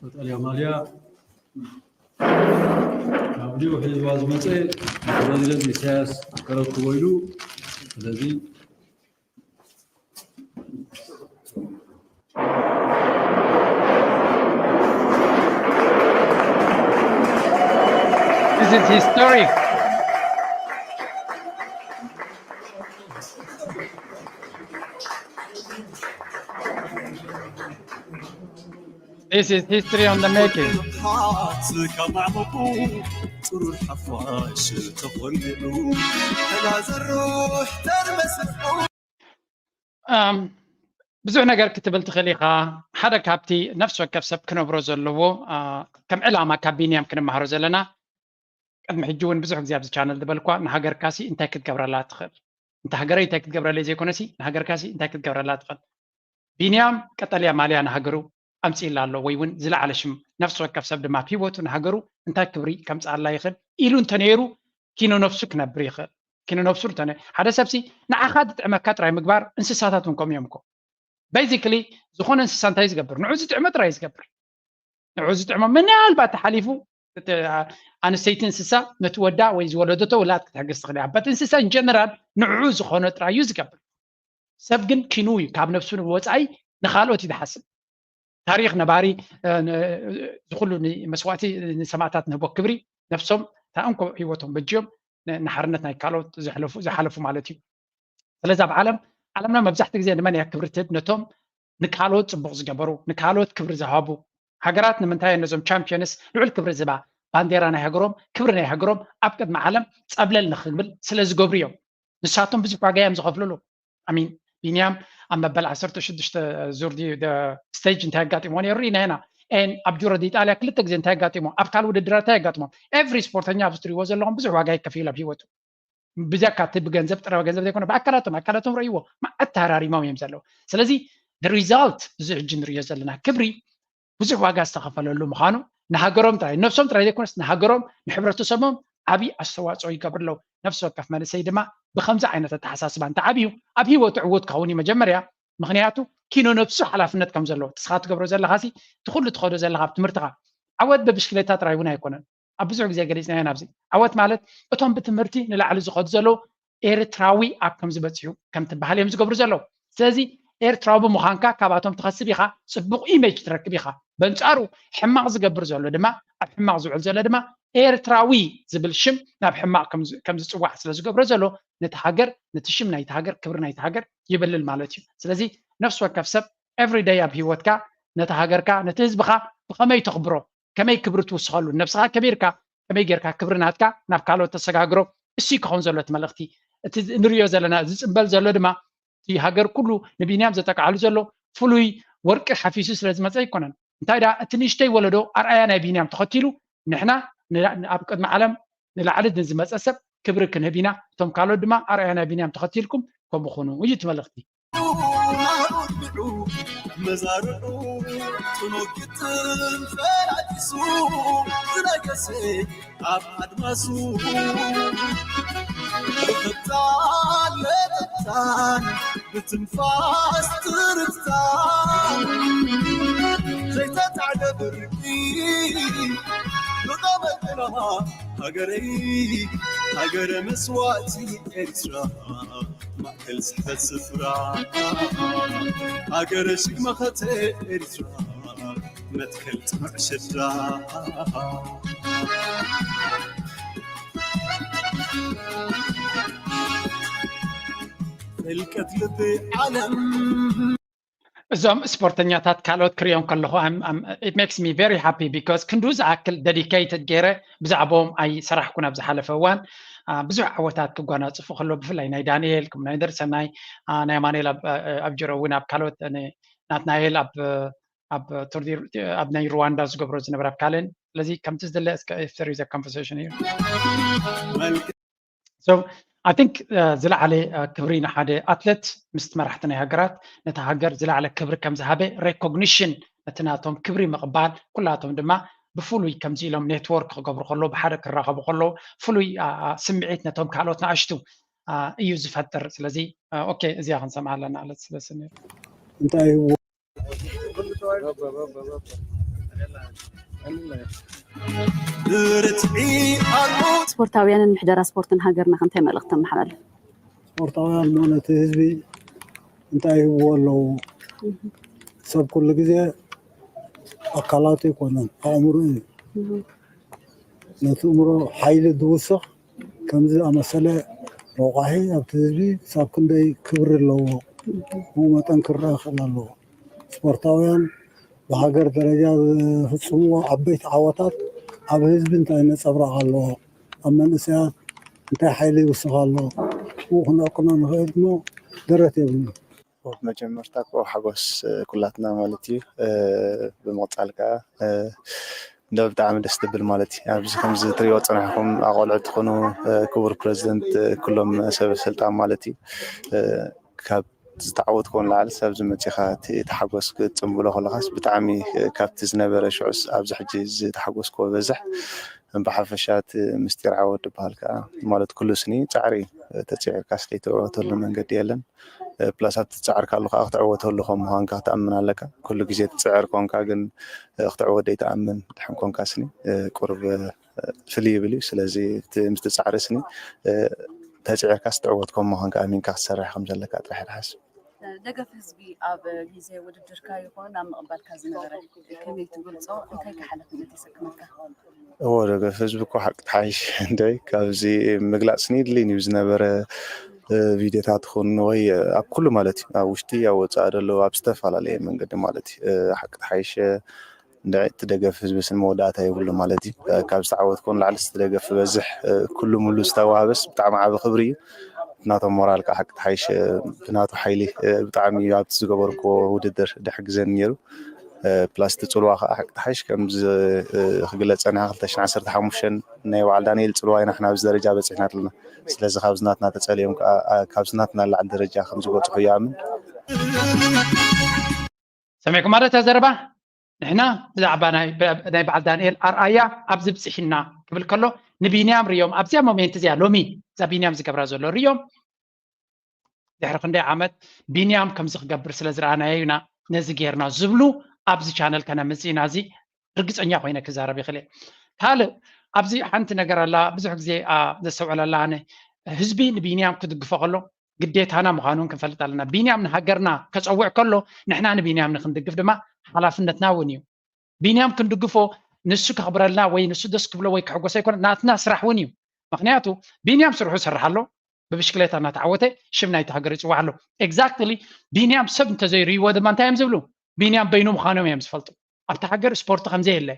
ቀጠልያ ማልያ ካብ ሊኡ ሒዝዋ ዝመጸ ፕረዚደንት ኢሳያስ ከረክቦ ኢሉ። ስለዚ This is historic. This is history on the making. ብዙሕ ነገር ክትብል ትኽእል ኢኻ። ሓደ ካብቲ ነፍሲ ወከፍ ሰብ ክነብሮ ዘለዎ ከም ዕላማ ካብ ቢንያም ክንመሃሮ ዘለና፣ ቅድሚ ሕጂ እውን ብዙሕ ግዜ ኣብዚ ቻነል ዝበልኳ፣ ንሃገርካሲ እንታይ ክትገብረላ ትኽእል? እንተ ሃገረይ እንታይ ክትገብረለይ ዘይኮነሲ፣ ንሃገርካሲ እንታይ ክትገብረላ ትኽእል? ቢንያም ቀጠልያ ማልያ ንሃገሩ ኣምጺእላ ኣሎ፣ ወይ እውን ዝለዓለ ሽም፣ ነፍሲ ወከፍ ሰብ ድማ ኣብ ህይወቱ ንሃገሩ እንታይ ክብሪ ከምጽኣላ ይኽእል ኢሉ እንተነይሩ፣ ኪኖ ነፍሱ ክነብር ይኽእል። ኪኖ ነፍሱ እንተነ ሓደ ሰብሲ ንዓኻ ዝጥዕመካ ጥራይ ምግባር፣ እንስሳታት እውን ከምኡ እዮም እኮ። ቤዚክሊ ዝኾነ እንስሳ እንታይ ዝገብር? ንዑ ዝጥዕሞ ጥራይ ዝገብር። ንዑ ዝጥዕሞ፣ ምናልባት ተሓሊፉ ኣንስተይቲ እንስሳ ነቲ ወዳ ወይ ዝወለደቶ ውላድ ክትሕግዝ ትኽእል እያ። በት እንስሳ ኢንጀነራል ንዑ ዝኾነ ጥራይ እዩ ዝገብር። ሰብ ግን ኪኑ እዩ፣ ካብ ነፍሱ ወፃኢ ንኻልኦት እዩ ዝሓስብ። ታሪኽ ነባሪ ዝኩሉ መስዋእቲ ንሰማእታት ንህቦ ክብሪ፣ ነፍሶም እታ እንኮ ህይወቶም በጅዮም ንሓርነት ናይ ካልኦት ዝሓለፉ ማለት እዩ። ስለዚ ኣብ ዓለም ዓለምና መብዛሕትኡ ግዜ ንመን እያ ክብሪ ትህብ? ነቶም ንካልኦት ፅቡቕ ዝገበሩ፣ ንካልኦት ክብሪ ዝሃቡ ሃገራት። ንምንታይ ነዞም ቻምፒዮንስ ልዑል ክብሪ ዝህባ? ባንዴራ ናይ ሃገሮም፣ ክብሪ ናይ ሃገሮም ኣብ ቅድሚ ዓለም ፀብለል ንክብል ስለ ዝገብሩ እዮም። ንሳቶም ብዙሕ ዋጋ እዮም ዝኸፍልሉ። ኣሚን ቢንያም ኣብ መበል ዓሰርተ ሽዱሽተ ዙር ድዩ ስቴጅ እንታይ ኣጋጢሞ ነይሩ ርኢና ኢና። ኤን ኣብ ጁሮ ዲጣልያ ክልተ ግዜ እንታይ ኣጋጢሞ፣ ኣብ ካልእ ውድድራት እንታይ ኣጋጢሞ። ኤቭሪ ስፖርተኛ ኣብዚ ትሪእዎ ዘለኹም ብዙሕ ዋጋ ይከፍል ኣብ ህይወቱ። ብዘካ እቲ ብገንዘብ ጥረ ገንዘብ ዘይኮነ ብኣካላቶም ኣካላቶም ረእይዎ መዓት ተሃራሪሞም እዮም ዘለዉ። ስለዚ ሪዛልት እዚ ሕጂ ንሪኦ ዘለና ክብሪ ብዙሕ ዋጋ ዝተኸፈለሉ ምዃኑ ንሃገሮም ጥራይ ነብሶም ጥራይ ዘይኮነስ ንሃገሮም ንሕብረተሰቦም ዓብዪ ኣስተዋፅኦ ይገብሩ ኣለዉ። ነፍሲ ወከፍ መንእሰይ ድማ ብከምዚ ዓይነት ኣተሓሳስባ እንተዓብዩ ኣብ ህይወቱ ዕዉት ክኸውን እዩ መጀመርያ። ምክንያቱ ኪኖ ነብሱ ሓላፍነት ከም ዘለዎ እቲ ስኻ ትገብሮ ዘለኻሲ እቲ ኩሉ ትኸዶ ዘለኻ ኣብ ትምህርትኻ ዓወት ብብሽክሌታ ጥራይ እውን ኣይኮነን። ኣብ ብዙሕ ግዜ ገሊፅናዮ ናብዚ ዓወት ማለት እቶም ብትምህርቲ ንላዕሊ ዝኸዱ ዘለዉ ኤርትራዊ ኣብ ከምዚ በፂሑ ከም ትበሃል እዮም ዝገብሩ ዘለዉ። ስለዚ ኤርትራዊ ብምዃንካ ካብኣቶም ትኸስብ ኢኻ፣ ፅቡቕ ኢሜጅ ትረክብ ኢኻ። በንፃሩ ሕማቕ ዝገብር ዘሎ ድማ ኣብ ሕማቕ ዝውዕል ዘሎ ድማ ኤርትራዊ ዝብል ሽም ናብ ሕማቕ ከም ዝፅዋዕ ስለ ዝገብሮ ዘሎ ነቲ ሃገር ነቲ ሽም ናይቲ ሃገር ክብሪ ናይቲ ሃገር ይብልል ማለት እዩ። ስለዚ ነፍሲ ወከፍ ሰብ ኤቭሪ ደይ ኣብ ህይወትካ ነቲ ሃገርካ ነቲ ህዝብኻ ብኸመይ ተኽብሮ ከመይ ክብሪ ትውስኸሉ ነብስኻ ከቢርካ ከመይ ጌርካ ክብሪ ናትካ ናብ ካልኦት ተሰጋግሮ እሱ ክኸውን ዘሎ እቲ መልእኽቲ። እቲ ንሪኦ ዘለና ዝፅምበል ዘሎ ድማ እቲ ሃገር ኩሉ ንቢንያም ዘጠቃዕሉ ዘሎ ፍሉይ ወርቂ ሓፊሱ ስለ ዝመፀ ኣይኮነን። እንታይ ደኣ እቲ ንእሽተይ ወለዶ ኣርኣያ ናይ ቢንያም ተኸቲሉ ንሕና ኣብ ቅድሚ ዓለም ንላዕሊ ንዝመፀ ሰብ ክብሪ ክንህብ ኢና። እቶም ካልኦት ድማ ኣርኣያ ናይ ቢንያም ተኸቲልኩም ከምኡ ኩኑ እዩ እቲ መልእኽቲ። መዛርዑ ጥኑር ግጥም ፈራዲሱ ዝነገሰ ኣብ ኣድማሱ ብኽብታን ለጥብታን ብትንፋስ ትርታን ዘይተጣዕደ ብርቂ ሉላ መቅደላ ሃገረይ፣ ሃገረ መስዋእቲ ኤርትራ፣ ማእከል ጽሕፈት ስፍራ፣ ሃገረ ሽግ መኸተ ኤርትራ፣ መትከል ጽኑዕ ስድራ። ፍልቀት ልቢ ዓለም። እዞም ስፖርተኛታት ካልኦት ክሪኦም ከለኹ it makes me very happy because ክንዱ ዝኣክል dedicated ገይረ ብዛዕባኦም ኣይሰራሕኩን ኣብ ዝሓለፈ እዋን ብዙሕ ዓወታት ክጓናፅፉ ከሎ ብፍላይ ናይ ዳንኤል ከም ናይ ደርሰናይ ናይ ኣማኑኤል ኣብ ጅሮ እውን ኣብ ካልኦት ናትናኤል ኣብ ኣብ ናይ ሩዋንዳ ዝገብሮ ዝነበረ ኣብ ካልእን ስለዚ ከምቲ ዝድለ እስከ conversation እዩ I think ዝለዓለ ክብሪ ንሓደ ኣትለት ምስቲ መራሕቲ ናይ ሃገራት ነቲ ሃገር ዝለዓለ ክብሪ ከም ዝሃበ recognition ነቲ ናቶም ክብሪ ምቕባል ኩላቶም ድማ ብፍሉይ ከምዚ ኢሎም network ክገብሩ ከሎ ብሓደ ክራኸቡ ከሎ ፍሉይ ስምዒት ነቶም ካልኦት ንኣሽቱ እዩ ዝፈጥር ስለዚ okay እዚኣ ክንሰምዓ ኣለና ኣለት ስለስኒ እንታይ ብርትዒ ኣሎ ስፖርታውያንን ምሕደራ ስፖርትን ሃገርና ከ እንታይ መልእኽቲ ተመሓላልፍ? ስፖርታውያን ማለት ህዝቢ እንታይ ይህብዎ ኣለዉ? ሰብ ኩሉ ግዜ ኣካላቱ ኣይኮነን ኣእምሮ እዩ። ነቲ እምሮ ሓይሊ ዝውስኽ ከምዚ ዝኣመሰለ ረቋሒ ኣብቲ ህዝቢ ክሳብ ክንደይ ክብሪ ኣለዎ? ብኡ መጠን ክረኣ ክእል ኣለዎ። ስፖርታውያን ብሃገር ደረጃ ዝፍፅምዎ ዓበይቲ ዓወታት ኣብ ህዝቢ እንታይ ነፀብራቕ ኣለዎ? ኣብ መንእሰያት እንታይ ሓይሊ ይውስኽ ኣሎ? ብኡ ክነዕቅኖ ንኽእል እሞ ደረት የብሉን። መጀመርታ እኮ ሓጎስ ኩላትና ማለት እዩ። ብምቕፃል ከዓ እንደ ብጣዕሚ ደስ ትብል ማለት እዩ። ኣብዚ ከምዚ ትሪኦ ፀናሕኩም ኣቆልዑ ትኾኑ ክቡር ፕረዚደንት ኩሎም ሰብ ስልጣን ማለት እዩ ካብ ዝተዓወትኮ ንላዕሊ ኣብዚ መፂኻ እቲ ሓጎስ ክትፅንብሎ ከለኻስ ብጣዕሚ ካብቲ ዝነበረ ሽዑስ ኣብዚ ሕጂ ዝተሓጎስኮ በዝሕ ብሓፈሻ እቲ ምስጢር ዓወት ዝበሃል ከዓ ማለት ኩሉ ስኒ ፃዕሪ እዩ ተፅዒርካ ስለይትዕወተሉ መንገዲ የለን plus ኣብቲ ትፅዕር ካሉ ከዓ ክትዕወተሉ ከም ምኳንካ ክትኣምን ኣለካ ኩሉ ግዜ ትፅዕር ኮንካ ግን ክትዕወት ዘይትኣምን ድሕን ኮንካ ስኒ ቁርብ ፍልይ ይብል እዩ ስለዚ ምስቲ ፃዕሪ ስኒ ተፅዒርካ ስትዕወት ከም ምኳንካ ኣሚንካ ክትሰርሕ ከም ዘለካ ጥራሕ ይሓስብ ደገፍ ህዝቢ ኣብ ግዜ ውድድርካ ይኹን ኣብ ምቕባልካ ዝነበረ ከመይ ትገልፆ? እንታይ ከ ሓላፍነት የሰክመካ? እዎ ደገፍ ህዝቢ እኮ ሓቂ ተሓይሽ እንደ ካብዚ ምግላፅ ስኒ ድልይን እዩ ዝነበረ ቪድዮታት ይኹን ወይ ኣብ ኩሉ ማለት እዩ ኣብ ውሽጢ ኣብ ወፃኢ ደለዉ ኣብ ዝተፈላለየ መንገዲ ማለት እዩ ሓቂ ተሓይሽ እንድዒ እቲ ደገፍ ህዝቢ ስኒ መወዳእታ የብሉ ማለት እዩ ካብ ዝተዓወትኮ ንላዕሊ ዝትደገፍ ዝበዝሕ ኩሉ ሙሉ ዝተዋህበስ ብጣዕሚ ዓቢ ክብሪ እዩ ናቶም ሞራል ከዓ ሓቂ ተሓይሽ ብናቱ ሓይሊ ብጣዕሚ እዩ ኣብቲ ዝገበርክዎ ውድድር ደሕግዘኒ ነይሩ plus እቲ ፅልዋ ከዓ ሓቂ ተሓይሽ ከም ክግለፅ ፀኒሓ ክልተ ሽሕን ዓሰርተ ሓሙሽተን ናይ በዓል ዳንኤል ፅልዋ ኢና ሕና ኣብዚ ደረጃ በፂሕና ኣለና ስለዚ ካብዚ ናትና ተፀልዮም ከዓ ካብዚ ናትና ላዕሊ ደረጃ ከም ዝበፅሑ ይኣምን ሰሚዕኩም ማለት እታ ዘረባ ንሕና ብዛዕባ ናይ በዓል ዳንኤል ኣርኣያ ኣብዚ ብፅሒና ክብል ከሎ ንቢንያም ርዮም ኣብዚኣ ሞሜንት እዚኣ ሎሚ እዛ ቢንያም ዝገብራ ዘሎ ርዮም ድሕሪ ክንደይ ዓመት ቢንያም ከምዚ ክገብር ስለ ዝረኣናዮ ኢና ነዚ ጌርና ዝብሉ ኣብዚ ቻነል ከነምፅእ ኢና እዚ ርግፀኛ ኮይነ ክዛረብ ይኽእል ካልእ ኣብዚ ሓንቲ ነገር ኣላ ብዙሕ ግዜ ዘስተውዕለላ ኣነ ህዝቢ ንቢንያም ክድግፎ ከሎ ግዴታና ምዃኑን ክንፈልጥ ኣለና። ቢንያም ንሃገርና ከፀውዕ ከሎ ንሕና ንቢንያም ንክንድግፍ ድማ ሓላፍነትና እውን እዩ። ቢንያም ክንድግፎ ንሱ ከኽብረልና ወይ ንሱ ደስ ክብሎ ወይ ክሕጎስ ኣይኮነ ናትና ስራሕ እውን እዩ። ምክንያቱ ቢንያም ስርሑ ይሰርሕ ኣሎ ብብሽክሌታ እናተዓወተ ሽም ናይቲ ሃገር ይፅዋዕ ኣሎ። ኤግዛክትሊ ቢንያም ሰብ እንተዘይርእይዎ ድማ እንታይ እዮም ዝብሉ? ቢንያም በይኑ ምዃኖም እዮም ዝፈልጡ። ኣብቲ ሃገር ስፖርቲ ከምዘየለ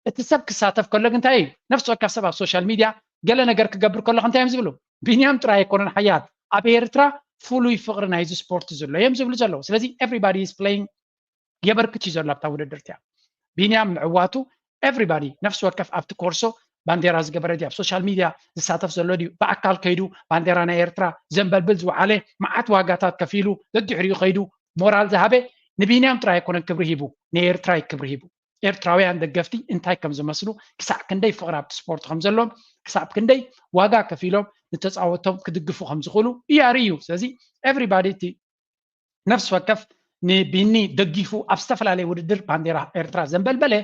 እቲ ሰብ ክሳተፍ ከሎ ግን እንታይ እዩ ነፍሲ ወከፍ ሰብ ኣብ ሶሻል ሚድያ ገለ ነገር ክገብር ከሎ እንታይ እዮም ዝብሉ ቢንያም ጥራይ ኣይኮነን ሓያል ኣብ ኤርትራ ፍሉይ ፍቅሪ ናይዚ ስፖርት ዘሎ እዮም ዝብሉ ዘለዉ ስለዚ everybody is playing የበርክት እዩ ዘሎ ኣብታ ውድድር እቲያ ቢንያም ምዕዋቱ everybody ነፍሲ ወከፍ ኣብቲ ኮርሶ ባንዴራ ዝገበረ ድዩ ኣብ ሶሻል ሚድያ ዝሳተፍ ዘሎ ድዩ ብኣካል ከይዱ ባንዴራ ናይ ኤርትራ ዘንበልብል ዝወዓለ መዓት ዋጋታት ከፊሉ ደድሕሪኡ ከይዱ ሞራል ዝሃበ ንቢንያም ጥራይ ኣይኮነን ክብሪ ሂቡ ንኤርትራ እዩ ክብሪ ሂቡ ኤርትራውያን ደገፍቲ እንታይ ከም ዝመስሉ ክሳዕ ክንደይ ፍቕሪ ኣብቲ ስፖርት ከም ዘለዎም ክሳብ ክንደይ ዋጋ ከፊሎም ንተፃወቶም ክድግፉ ከም ዝኽእሉ እዩ ኣርእዩ ስለዚ everybody እቲ ነፍሲ ወከፍ ንቢኒ ደጊፉ ኣብ ዝተፈላለየ ውድድር ባንዴራ ኤርትራ ዘንበልበለ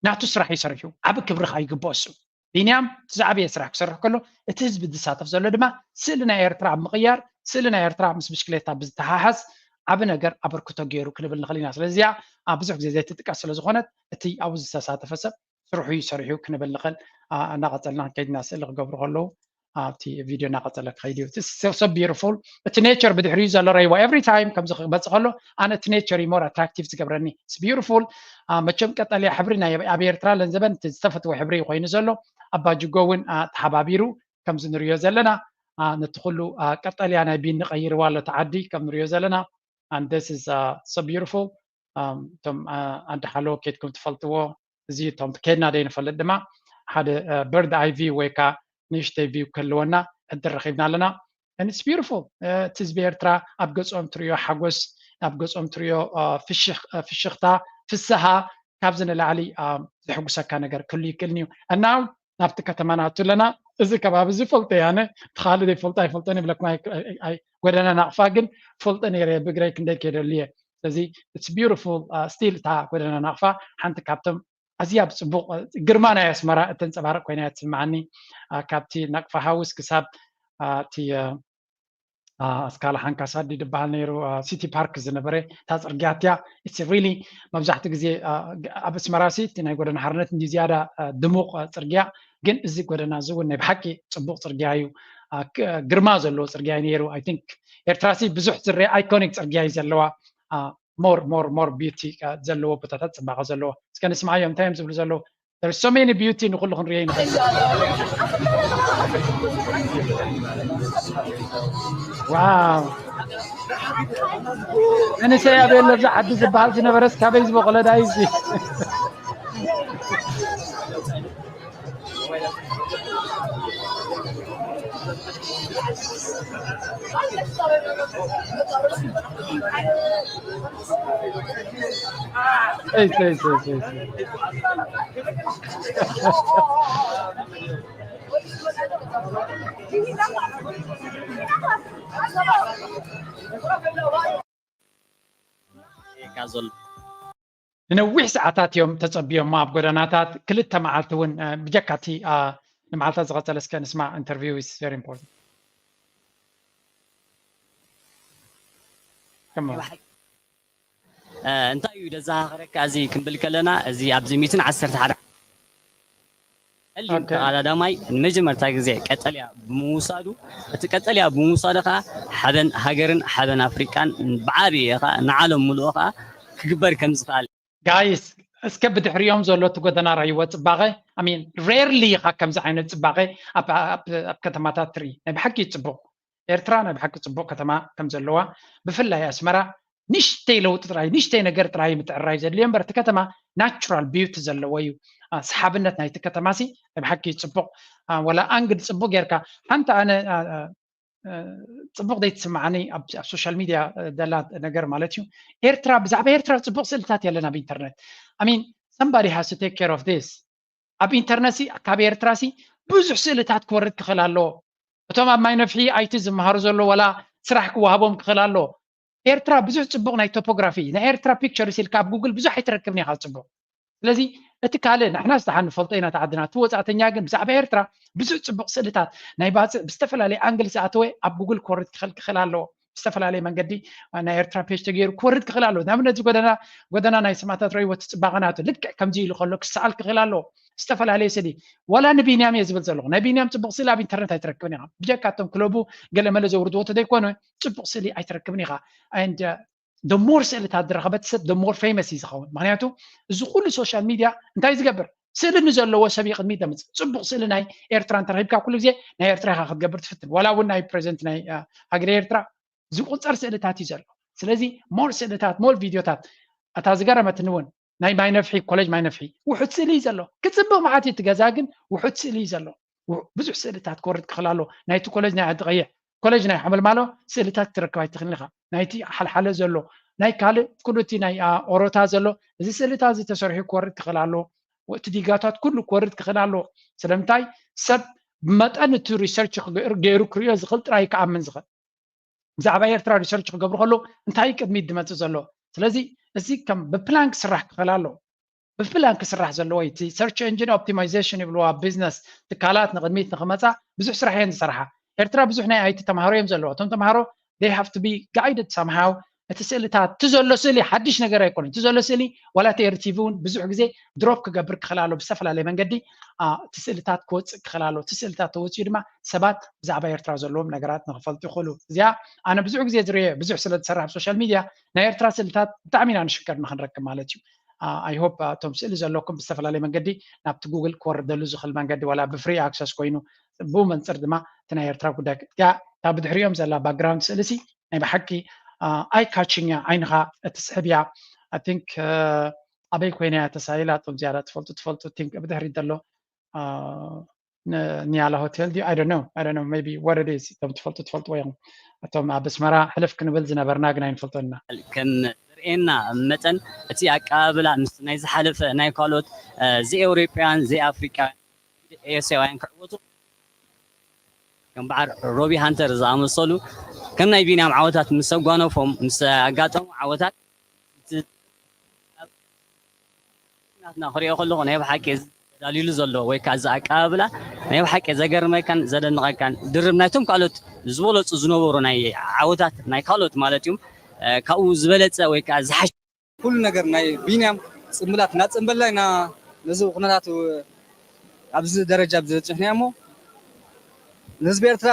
ናቱ ስራሕ እዩ ሰሪሑ። ዓቢ ክብሪ ከዓ ይግብኦ እሱ። ቢንያም እቲ ዝዓበየ ስራሕ ክሰርሕ ከሎ፣ እቲ ህዝቢ ዝሳተፍ ዘሎ ድማ ስእሊ ናይ ኤርትራ ኣብ ምቕያር፣ ስእሊ ናይ ኤርትራ ምስ ብሽክሌታ ብዝተሓሓዝ ዓቢ ነገር ኣበርክቶ ገይሩ ክንብል ንኽእል ኢና። ስለዚ እዚኣ ኣብ ብዙሕ ግዜ ዘይትጥቀስ ስለ ዝኾነት፣ እቲ ኣብኡ ዝተሳተፈ ሰብ ስርሑ እዩ ሰሪሑ ክንብል ንኽእል። ኣ፣ እናቐጸልና ከይድና ስእሊ ክገብሩ ከለዉ ኣብቲ ቪድዮ እናቐጸለ ክኸይድ እዩ። It's so, so beautiful። እቲ ኔቸር ብድሕሪኡ ዘሎ ረይዎ every time ከምዚ ክመጽእ ከሎ ኣነ እቲ ኔቸር እዩ more attractive ዝገብረኒ። It's beautiful። ኣ፣ መቸም ቀጠልያ ሕብሪ ናይ ኣብ ኤርትራ ለንዘበን እቲ ዝተፈትወ ሕብሪ እዩ ኮይኑ ዘሎ። ኣባጅጎ እውን ኣ፣ ተሓባቢሩ ከምዚ ንሪኦ ዘለና ኣ፣ ነቲ ኩሉ ኣ፣ ቀጠልያ ናይ ቢኒ ቀይርዋ ኣሎ እቲ ዓዲ ከም ንሪኦ ዘለና። And this is uh, so beautiful። እቶም ኣንድ ሓሎ ኬድኩም ትፈልጥዎ እዚ እቶም ከድና ደይ ንፈልጥ ድማ ሓደ በርድ ኣይ ቪው ወይ ከዓ ንእሽተይ ቪው ክህልወና ዕድል ረኺብና ኣለና። And it's beautiful። እቲ ህዝቢ ኤርትራ ኣብ ገጾም ትሪኦ ሓጎስ፣ ኣብ ገጾም ትሪኦ ፍሽኽታ፣ ፍስሃ ካብዚ ንላዕሊ ዘሕጉሰካ ነገር ክህሉ ይክእልን እዩ። And now ናብቲ ከተማ ንኣቱ ኣለና። እዚ ከባቢ እዚ ፈልጦ እየ ኣነ፣ እቲ ካልእ ዘይፈልጦ ኣይፈልጦን ይብለኩም። ጎደና ናቕፋ ግን ፈልጦ ነይረ፣ ብእግረይ ክንደይ ከይደሉ እየ። ስለዚ it's beautiful still። እታ ጎደና ናቕፋ ሓንቲ ካብቶም ኣዝያ ብፅቡቕ ግርማ ናይ ኣስመራ እተንፀባርቕ ኮይና እያ ትስምዓኒ። ካብቲ ናቕፋ ሃውስ ክሳብ እቲ ኣስካላ ሓንካሳ ድዩ ዝበሃል ነይሩ፣ ሲቲ ፓርክ ዝነበረ እታ ፅርግያ እቲያ። It's really መብዛሕትኡ ግዜ ኣብ ኣስመራ ሲ እቲ ናይ ጎደና ሓርነት እንዲ ዝያዳ ድሙቕ ፅርግያ፣ ግን እዚ ጎደና እዚ እውን ናይ ብሓቂ ፅቡቕ ፅርግያ እዩ። ግርማ ዘለዎ ፅርግያ እዩ ነይሩ። I think ኤርትራ ሲ ብዙሕ ዝረአ ኣይኮኒክ ፅርግያ እዩ ዘለዋ። More more more beauty ዘለዎ ቦታታት ፅባቐ ዘለዎ። እስከ ንስማዮም እንታይ እዮም ዝብሉ ዘለዉ። There's so many beauty ንኩሉ ክንሪኦ ንኽእል። Wow። መንእሰይ ኣበይ ኣሎ? ኣብዚ ዓዲ ዝበሃል ዝነበረስ ካበይ ዝበቆለ ዳዩ እዚ? ንነዊሕ ሰዓታት እዮም ተጸብዮሞ ኣብ ጎደናታት። ክልተ መዓልቲ እውን ብጀካ እቲ ንመዓልታት ዝቐጸለ እስከ ንስማዕ። Interview is very important። እንታይ እዩ ደዘኻኽረካ? እዚ ክንብል ከለና እዚ ኣብዚ ሚእትን ዓሰርተ ሓደ ጸሊም ተቐዳዳማይ ንመጀመርታ ግዜ ቀጠልያ ብምውሳዱ፣ እቲ ቀጠልያ ብምውሳዱ ከዓ ሓበን ሃገርን ሓበን ኣፍሪቃን ብዓብዪ ከዓ ንዓለም ምሉእ ከዓ ክግበር ከም ዝኽኣል። ጋይስ፣ እስከ ብድሕሪኦም ዘሎ እቲ ጎደና ራይዎ ጽባቐ። I mean rarely ኢኻ ከምዚ ዓይነት ጽባቐ ኣብ ኣብ ኣብ ከተማታት ትርኢ። ናይ ብሓቂ ጽቡቕ። ኤርትራ ናይ ብሓቂ ጽቡቕ ከተማ ከም ዘለዋ፣ ብፍላይ ኣስመራ ንእሽተይ ለውጢ ጥራይ፣ ንእሽተይ ነገር ጥራይ ምትዕራይ ዘድልዮ እምበር፣ እቲ ከተማ ናቹራል ቢዩቲ ዘለዎ እዩ። ሰሓብነት ናይቲ ከተማ ሲ ናይ ብሓቂ ጽቡቕ። ወላ ኣንግል ጽቡቕ ጌርካ፣ ሓንቲ ኣነ ጽቡቕ ዘይትስምዓኒ ኣብ ሶሻል ሚድያ ዘላ ነገር ማለት እዩ። ኤርትራ፣ ብዛዕባ ኤርትራ ጽቡቕ ስእልታት የለን ኣብ ኢንተርነት። I mean somebody has to take care of this። ኣብ ኢንተርነት ሲ ካብ ኤርትራ ሲ ብዙሕ ስእልታት ክወርድ ክኽእል ኣለዎ። እቶም ኣብ ማይ ነፍሒ ኣይቲ ዝመሃሩ ዘሎ ዋላ ስራሕ ክወሃቦም ክኽእል ኣለዎ። ኤርትራ ብዙሕ ጽቡቕ ናይ ቶፖግራፊ፣ ናይ ኤርትራ ፒክቸርስ ኢልካ ኣብ ጉግል ብዙሕ ኣይትረክብን ኢኻ ጽቡቕ። ስለዚ እቲ ካልእ ንሕና ዝደሓን ንፈልጦ ኢና፣ እቲ ዓድና፣ እቲ ወጻእተኛ ግን ብዛዕባ ኤርትራ ብዙሕ ጽቡቕ ስእልታት ናይ ባጽዕ ብዝተፈላለየ ኣንግል ዝኣተወ ኣብ ጉግል ክወርድ ክኽእል ክኽእል ኣለዎ። ብዝተፈላለየ መንገዲ ናይ ኤርትራ ፔጅ ተገይሩ ክወርድ ክኽእል ኣለዎ። ንኣብነት እዚ ጎደና ጎደና ናይ ሰማእታት ረይዎ እቲ ጽባቐ ናቱ ልክዕ ከምዚ ኢሉ ከሎ ክሰኣል ክኽእል ኣለዎ። ዝተፈላለየ ስእሊ ዋላ ንቢንያም እየ ዝብል ዘለኹ። ናይ ቢንያም ጽቡቕ ስእሊ ኣብ ኢንተርነት ኣይትረክብን ኢኻ። ብጀካ እቶም ክለቡ ገለመለ ዘውርድዎ ተዘይኮነ ጽቡቕ ስእሊ ኣይትረክብን ኢኻ። And the more ስእልታት ዝረኸበት ሰብ the more famous እዩ ዝኸውን። ምክንያቱ እዚ ኩሉ ሶሻል ሚድያ እንታይ ዝገብር? ስእሊ ንዘለዎ ሰብ እዩ ቅድሚት ዘምጽእ። ጽቡቕ ስእሊ ናይ ኤርትራ እንተረኺብካ ኩሉ ግዜ ናይ ኤርትራ ኢኻ ክትገብር ትፍትን። ዋላ እውን ናይ ፕሬዚደንት ናይ ሃገረ ኤርትራ ዝቁጸር ስእልታት እዩ ዘሎ። ስለዚ more ስእልታት more ቪድዮታት። እታ ዝገረመትኒ እውን ናይ ማይ ነፍሒ ኮሌጅ ማይ ነፍሒ ውሑድ ስእሊ እዩ ዘሎ። ክጽብቕ መዓት እዩ እቲ ገዛ ግን ውሑድ ስእሊ እዩ ዘሎ። ብዙሕ ስእልታት ክወርድ ክኽእል ኣለዎ። ናይቲ ኮሌጅ ናይ ዓዲ ቀይሕ ኮሌጅ ናይ ሓመልማሎ ስእልታት ክትረክብ ኣይትኽእልን ኢኻ። ናይቲ ሓልሓለ ዘሎ ናይ ካልእ ኩሉ እቲ ናይ ኦሮታ ዘሎ እዚ ስእልታት እዚ ተሰሪሑ ክወርድ ክኽእል ኣለዎ። እቲ ዲጋታት ኩሉ ክወርድ ክኽእል ኣለዎ። ስለምንታይ ሰብ ብመጠን እቲ ሪሰርች ገይሩ ክሪኦ ዝኽእል ጥራይ ክኣምን ዝኽእል። ብዛዕባ ኤርትራ ሪሰርች ክገብሩ ከለዉ እንታይ ቅድሚት ዝመፅእ ዘሎ? ስለዚ እዚ ከም ብፕላን ክስራሕ ክኽእል ኣለዎ። ብፕላን ክስራሕ ዘለዎ እዩ። እቲ search engine optimization ይብልዋ ቢዝነስ ትካላት ንቕድሚት ንኽመፃ ብዙሕ ስራሕ እየን ዝሰርሓ። ኤርትራ ብዙሕ ናይ ኣይቲ ተምሃሮ እዮም ዘለዎ። እቶም ተምሃሮ they have to be guided somehow። እቲ ስእልታት እቲ ዘሎ ስእሊ ሓድሽ ነገር ኣይኮነን። እቲ ዘሎ ስእሊ ዋላ እቲ ኤርቲቪ እውን ብዙሕ ግዜ ድሮፕ ክገብር ክኽእል ኣሎ ብዝተፈላለየ መንገዲ። እቲ ስእልታት ክወፅእ ክኽእል ኣሎ። እቲ ስእልታት ተወፂኡ ድማ ሰባት ብዛዕባ ኤርትራ ዘለዎም ነገራት ንክፈልጡ ይኽእሉ። እዚኣ ኣነ ብዙሕ ግዜ ዝርየ ብዙሕ ስለ ዝሰርሕ ኣብ ሶሻል ሚድያ ናይ ኤርትራ ስእልታት ብጣዕሚ ኢና ንሽከር ንክንረክብ ማለት እዩ። I hope እቶም ስእሊ ዘለኩም ብዝተፈላለየ መንገዲ ናብቲ ጉግል ክወርደሉ ዝኽእል መንገዲ ዋላ ብፍሪ ኣክሰስ ኮይኑ ብኡ መንፅር ድማ እቲ ናይ ኤርትራ ጉዳይ እታ ብድሕሪኦም ዘላ ባክግራውንድ ስእሊ ሲ ናይ ብሓቂ ኣይ ካችንግ እያ፣ ዓይንኻ እትስሕብ እያ። I think ኣበይ ኮይና እያ ተሳኢላ? እቶም ዝያዳ ትፈልጡ ትፈልጡ። ቲንክ ብድሕሪት ዘሎ ኒያላ ሆቴል ድዩ? I don't know, I don't know, maybe what it is። እቶም ትፈልጡ ትፈልጥዎ እዮም። እቶም ኣብ ኣስመራ ሕልፍ ክንብል ዝነበርና ግን ኣይንፈልጦን ኢና። ከም ዘርእየና መጠን እቲ ኣቀባብላ ምስ ናይ ዝሓለፈ ናይ ካልኦት ዘይኤውሮጳውያን ዘይኣፍሪቃውያን ኤስያውያን ክዕወቱ ከም በዓል ሮቢ ሃንተር ዝኣመሰሉ ከም ናይ ቢንያም ዓወታት ምስ ኣጓነፎም ምስ ኣጋጠሙ ዓወታት ናትና ክሪኦ ከለኹ ናይ ብሓቂ ተዳልዩሉ ዘሎ ወይ ከዓ እዚ ኣቀባብላ ናይ ብሓቂ ዘገርመካን ዘደንቐካን ድርብ ናይቶም ካልኦት ዝበለፁ ዝነበሩ ናይ ዓወታት ናይ ካልኦት ማለት እዩ ካብኡ ዝበለፀ ወይ ከዓ ዝሓሸ ኩሉ ነገር ናይ ቢንያም ፅምብላት እናፅምበልና ኢና ነዚ ኩነታት ኣብዚ ደረጃ ዝበፅሕና እሞ ንህዝቢ ኤርትራ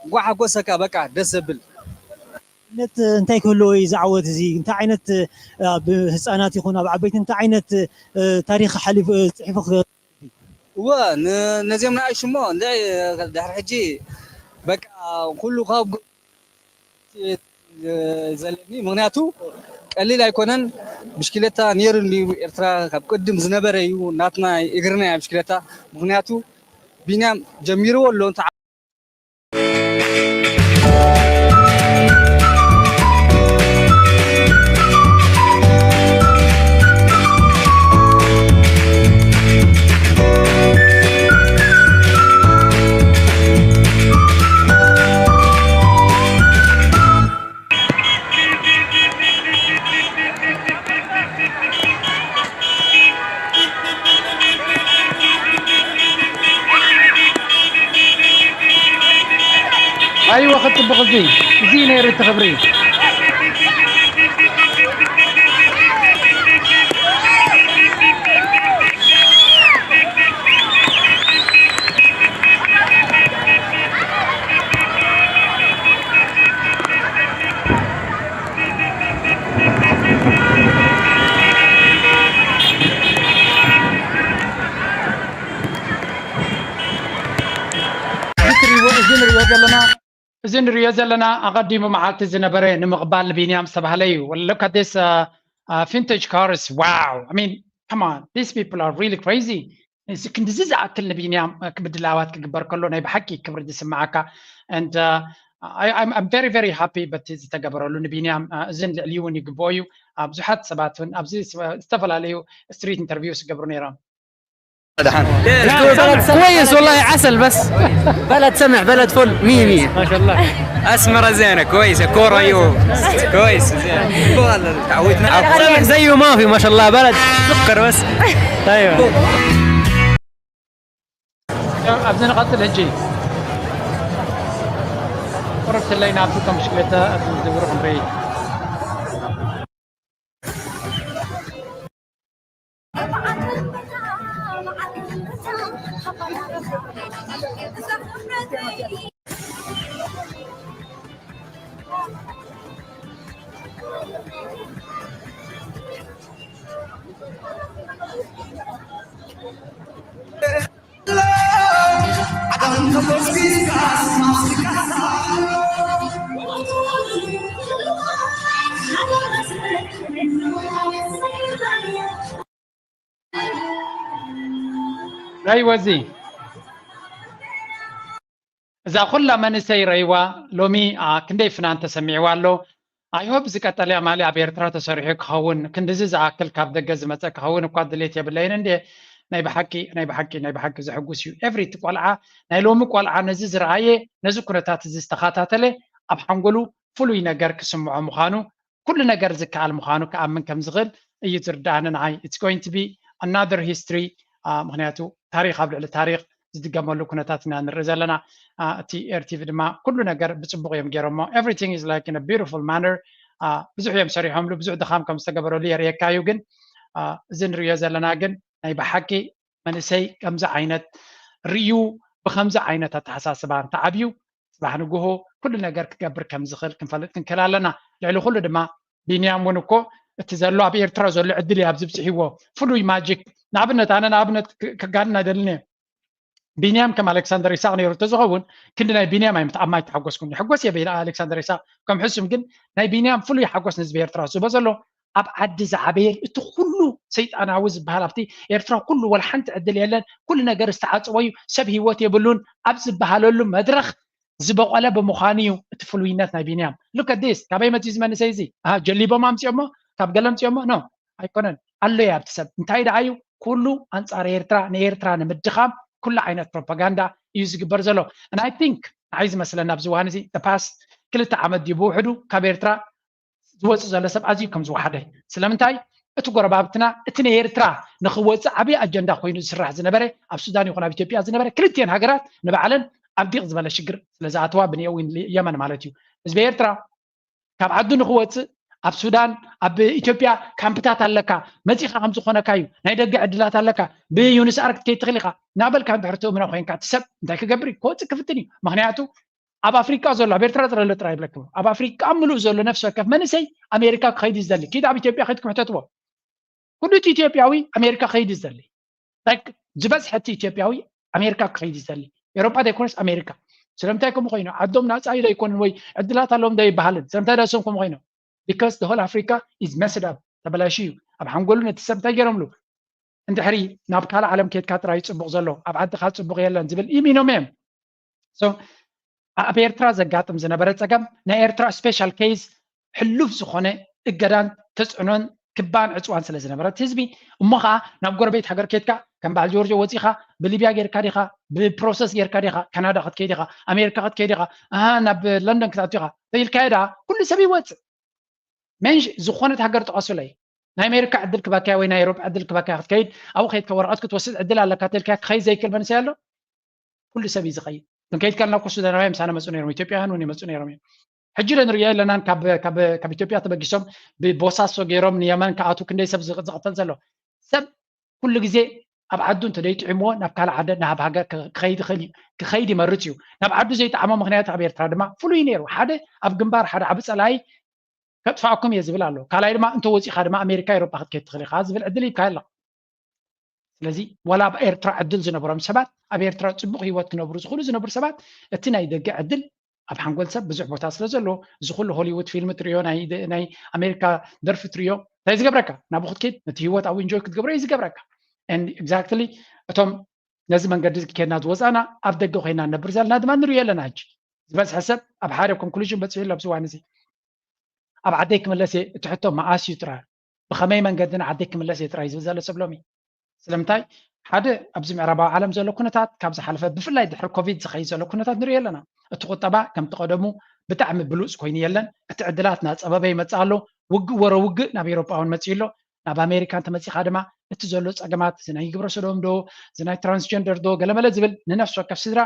እንኳዕ ሓጎሰካ በቃ ደስ ዘብል ዓይነት እንታይ ክህልዎ እዩ ዝዓወት እዚ እንታይ ዓይነት ኣብ ህፃናት ይኹን ኣብ ዓበይቲ እንታይ ዓይነት ታሪክ ሓሊፉ ፅሒፉ እወ ነዚኦም ንኣሽሞ እንደ ድሕሪ ሕጂ በቃ ኩሉ ካብ ዘለኒ ምክንያቱ ቀሊል ኣይኮነን ብሽክለታ ነይሩ ድዩ ኤርትራ ካብ ቅድም ዝነበረ እዩ ናትና እግርና እያ ብሽክለታ ምክንያቱ ቢንያም ጀሚርዎ ኣሎ ኣይወ ክፅብቕ እዚ እዚ ነይሩ እቲ ክብሪ እዚ ንሪኦ ዘለና እዚ ንሪኦ ዘለና ኣቐዲሙ መዓልቲ ዝነበረ ንምቕባል ንቢንያም ዝተባህለ እዩ። Look at this uh, uh, vintage cars. Wow. I mean, come on. These people are really crazy. እዚ ክንድዚ ዝኣክል ንቢንያም ክምድላዋት ክግበር ከሎ ናይ ብሓቂ ክብሪ ዝስምዓካ and uh, I, I'm, I'm very very happy በቲ ዝተገበረሉ ንቢንያም uh, እዝን ልዕሊ እውን ይግብኦ እዩ። ብዙሓት ሰባት እውን ኣብዚ ዝተፈላለዩ ስትሪት ኢንተርቪውስ ይገብሩ ነይሮም። دحين كويس والله عسل بس بلد سمح بلد فل مية مية ما شاء الله اسمر زينه كويسه كوره يو كويس زين تعودنا سمح زيه ما في ما شاء الله بلد سكر بس ايوه ኣብዚ ንቐፅል ሕጂ ቁርብ ስለይ ናብቲ ከም ብሽክሌታ ዝዝውሩ ክንርኢ ናይ ወዚ እዛ ኩላ መንእሰይ ረይዋ ሎሚ ክንደይ ፍናን ተሰሚዕዋ ኣሎ። I hope እዚ ቀጠልያ ማልያ ኣብ ኤርትራ ተሰሪሑ ክኸውን ክንድዚ ዝኣክል ካብ ደገ ዝመጸ ክኸውን እኳ ድሌት የብለይን እንዴ። ናይ ብሓቂ ናይ ብሓቂ ናይ ብሓቂ ዘሐጉስ እዩ። ኤቭሪ እቲ ቆልዓ ናይ ሎሚ ቆልዓ ነዚ ዝረኣየ ነዚ ኩነታት እዚ ዝተኸታተለ ኣብ ሓንጎሉ ፍሉይ ነገር ክስምዖ ምዃኑ ኩሉ ነገር ዝከኣል ምዃኑ ክኣምን ከም ዝኽእል እዩ ዝርድኣኒ ንዓይ። It's going to be another history። ምክንያቱ ታሪክ ኣብ ልዕሊ ታሪክ ዝድገመሉ ኩነታት ኢና ንርኢ ዘለና። እቲ ኤርቲቪ ድማ ኩሉ ነገር ብፅቡቅ እዮም ገይሮሞ። Everything is like in a beautiful manner። ብዙሕ እዮም ሰሪሖምሉ፣ ብዙሕ ድኻም ከም ዝተገበረሉ የርእየካ እዩ። ግን እዚ ንሪኦ ዘለና ግን ናይ ብሓቂ መንእሰይ ከምዚ ዓይነት ርእዩ ብከምዚ ዓይነት ኣተሓሳስባ እንተዓብዩ፣ ፅባሕ ንግሆ ኩሉ ነገር ክገብር ከም ዝኽእል ክንፈልጥ ክንክእል ኣለና። ልዕሊ ኩሉ ድማ ቢንያም እውን እኮ እቲ ዘሎ ኣብ ኤርትራ ዘሎ ዕድል እዩ ኣብዚ ብፅሒዎ። ፍሉይ ማጂክ። ንኣብነት ኣነ ንኣብነት ከጋንን ኣይደልን እየ። ቢንያም ከም ኣሌክሳንደር ይስሐቅ ነይሩ እንተዝኸውን ክንዲ ናይ ቢንያም ኣይምት-፣ ኣብ ማይ ተሓጎስኩን። ይሕጎስ እየ ብኢለ ኣሌክሳንደር ይስሐቅ ከም ሕሱም፣ ግን ናይ ቢንያም ፍሉይ ሓጎስ ንህዝቢ ኤርትራ ዝህቦ ዘሎ ኣብ ዓዲ ዝዓበየ እቲ ኩሉ ሰይጣናዊ ዝበሃል ኣብቲ ኤርትራ ኩሉ ወላ ሓንቲ ዕድል የለን፣ ኩሉ ነገር ዝተዓጽወ እዩ፣ ሰብ ህይወት የብሉን ኣብ ዝበሃለሉ መድረኽ ዝበቆለ ብምዃኑ እዩ እቲ ፍሉይነት ናይ ቢንያም። Look at this። ካበይ መፅዩ እዚ መንእሰይ እዚ? ኣሃ፣ ጀሊቦም ኣምፅኦሞ? ካብ ገለ ኣምፅኦሞ? ኖ፣ ኣይኮነን። ኣሎ እዩ ኣብቲ ሰብ። እንታይ ደኣ እዩ? ኩሉ ኣንፃር ኤርትራ፣ ንኤርትራ ንምድኻም ኩሉ ዓይነት ፕሮፓጋንዳ እዩ ዝግበር ዘሎ። And I think ንዓይ ዝመስለኒ ኣብዚ እዋን እዚ the past ክልተ ዓመት ድዩ ብውሕዱ ካብ ኤርትራ ዝወፅእ ዘሎ ሰብ ኣዝዩ ከም ዝወሓደ። ስለምንታይ? እቲ ጎረባብትና እቲ ናይ ኤርትራ ንክወፅእ ዓብዪ ኣጀንዳ ኮይኑ ዝስራሕ ዝነበረ ኣብ ሱዳን ይኹን ኣብ ኢትዮጵያ ዝነበረ ክልቲኤን ሃገራት ንባዕለን ኣብ ዲቕ ዝበለ ሽግር ስለ ዝኣተዋ ብንኤዊን የመን ማለት እዩ። ህዝቢ ኤርትራ ካብ ዓዱ ንክወፅእ ኣብ ሱዳን ኣብ ኢትዮጵያ ካምፕታት ኣለካ፣ መፂኻ ከም ዝኾነካ እዩ፣ ናይ ደገ ዕድላት ኣለካ፣ ብዩኒስኣር ክትከይድ ትኽእል ኢኻ ናበልካ እንድሕር ትእምኖ ኮይንካ እቲ ሰብ እንታይ ክገብር እዩ? ክወፅእ ክፍትን እዩ። ምክንያቱ ኣብ ኣፍሪቃ ዘሎ ኣብ ኤርትራ ጥረ ኣሎ ጥራይ ይብለኩም ኣብ ኣፍሪቃ ምሉእ ዘሎ ነፍሲ ወከፍ መንእሰይ ኣሜሪካ ክኸይድ እዩ ዝደሊ። ኪድ ኣብ ኢትዮጵያ ከይድኩም ሕተትዎ። ኩሉ እቲ ኢትዮጵያዊ ኣሜሪካ ክኸይድ እዩ ዝደሊ። ዝበዝሐ እቲ ኢትዮጵያዊ ኣሜሪካ ክኸይድ እዩ ዝደሊ። ኤሮጳ ዘይኮነስ ኣሜሪካ። ስለምንታይ ከምኡ ኮይኑ? ዓዶም ናፃ ኢዶ ኣይኮኑን ወይ ዕድላት ኣለዎም ዶ ይበሃልን? ስለምንታይ ዶ እሶም ከምኡ ኮይኖም? Because the whole Africa is messed up። ተበላሽዩ እዩ። ኣብ ሓንጎሉ ነቲ ሰብ እንታይ ገይሮምሉ? እንድሕሪ ናብ ካልእ ዓለም ከይድካ ጥራይ እዩ ፅቡቕ ዘሎ፣ ኣብ ዓድኻ ፅቡቕ የለን ዝብል ኢሚኖም እዮም። So ኣብ ኤርትራ ዘጋጥም ዝነበረ ፀገም ናይ ኤርትራ ስፔሻል ኬዝ ሕሉፍ ዝኾነ እገዳን ተፅዕኖን ክባን ዕፅዋን ስለ ዝነበረ እቲ ህዝቢ እሞ ከዓ ናብ ጎረቤት ሃገር ከይድካ ከም በዓል ጆርጆ ወፂኻ ብሊብያ ጌርካ ዲኻ ብፕሮሰስ ጌርካ ዲኻ ካናዳ ክትከይድ ኢኻ ኣሜሪካ ክትከይድ ኢኻ ኣሃ ናብ ለንደን ክትኣቱ ኢኻ ተኢልካዮ ደኣ ኩሉ ሰብ ይወፅእ። ሜንሽ ዝኾነት ሃገር ጥቐሱለይ። ናይ ኣሜሪካ ዕድል ክበካያ ወይ ናይ ኤሮጳ ዕድል ክበካያ ክትከይድ ኣብኡ ከይድካ ወረቐት ክትወስድ ዕድል ኣለካ ተልካ ክኸይድ ዘይክእል መንእሰይ ኣሎ? ኩሉ ሰብ እዩ ዝኸይድ። ክንከይድ ከለና እኮ ሱዳናውያን ምሳና መፁ ነይሮም፣ ኢትዮጵያውያን እውን ይመፁ ነይሮም እዮም። ሕጂ ዶ ንሪኦ ኣለናን ካብ ካብ ካብ ኢትዮጵያ ተበጊሶም ብቦሳሶ ገይሮም ንየመን ክኣትዉ ክንደይ ሰብ ዝቕ- ዝቕተል ዘሎ ሰብ ኩሉ ግዜ ኣብ ዓዱ እንተ ደይጥዕምዎ ናብ ካልእ ዓደ ናብ ሃገር ክኸይድ ይኽእል እዩ፣ ክኸይድ ይመርፅ እዩ። ናብ ዓዱ ዘይጠዓሞ ምክንያት ኣብ ኤርትራ ድማ ፍሉይ ነይሩ። ሓደ ኣብ ግንባር ሓደ ዓቢ ፀላኢ ከጥፋኣኩም እየ ዝብል ኣሎ። ካልኣይ ድማ እንተ ወፂኻ ድማ ኣሜሪካ ኤሮፓ ክትከይድ ትኽእል ኢኻ ዝብል ዕድል ይብካ ኣሎ። ስለዚ ዋላ ኣብ ኤርትራ ዕድል ዝነበሮም ሰባት ኣብ ኤርትራ ፅቡቕ ህይወት ክነብሩ ዝኽእሉ ዝነብሩ ሰባት እቲ ናይ ደገ ዕድል ኣብ ሓንጎል ሰብ ብዙሕ ቦታ ስለ ዘሎ እዚ ኩሉ ሆሊውድ ፊልም ትሪዮ ናይ ኣሜሪካ ደርፊ ትሪዮ እንታይ ዝገብረካ ናብኡ ክትከይድ ነቲ ህይወት ኣብኡ ኢንጆይ ክትገብሮ እዩ ዝገብረካ። Exactly እቶም ነዚ መንገዲ እዚ ከድና ዝወፃእና ኣብ ደገ ኮይና ንነብር ዘለና ድማ ንሪኦ ኣለና። ሕጂ ዝበዝሐ ሰብ ኣብ ሓደ ኮንክሉዥን በፂሑ ኣሎ ኣብዚ እዋን እዚ ኣብ ዓደይ ክምለስ እየ እቲ ሕቶ መዓስ እዩ ጥራይ ብኸመይ መንገዲ ንዓደይ ክምለስ እየ ጥራይ ዝብል ዘሎ ሰብ ሎሚ ስለምንታይ ሓደ ኣብዚ ምዕራባዊ ዓለም ዘሎ ኩነታት ካብ ዝሓለፈ ብፍላይ ድሕሪ ኮቪድ ዝኸይድ ዘሎ ኩነታት ንሪኦ ኣለና። እቲ ቁጠባ ከምቲ ቀደሙ ብጣዕሚ ብሉፅ ኮይኑ የለን። እቲ ዕድላት ናፀበበ ይመፅእ ኣሎ። ውግእ ወረ ውግእ ናብ ኤሮጳ እውን መፅኡ ኣሎ። ናብ ኣሜሪካ እንተመፂኻ ድማ እቲ ዘሎ ፀገማት እዚ ናይ ግብረ ሰዶም ዶ እዚ ናይ ትራንስጀንደር ዶ ገለመለ ዝብል ንነፍሲ ወከፍ ስድራ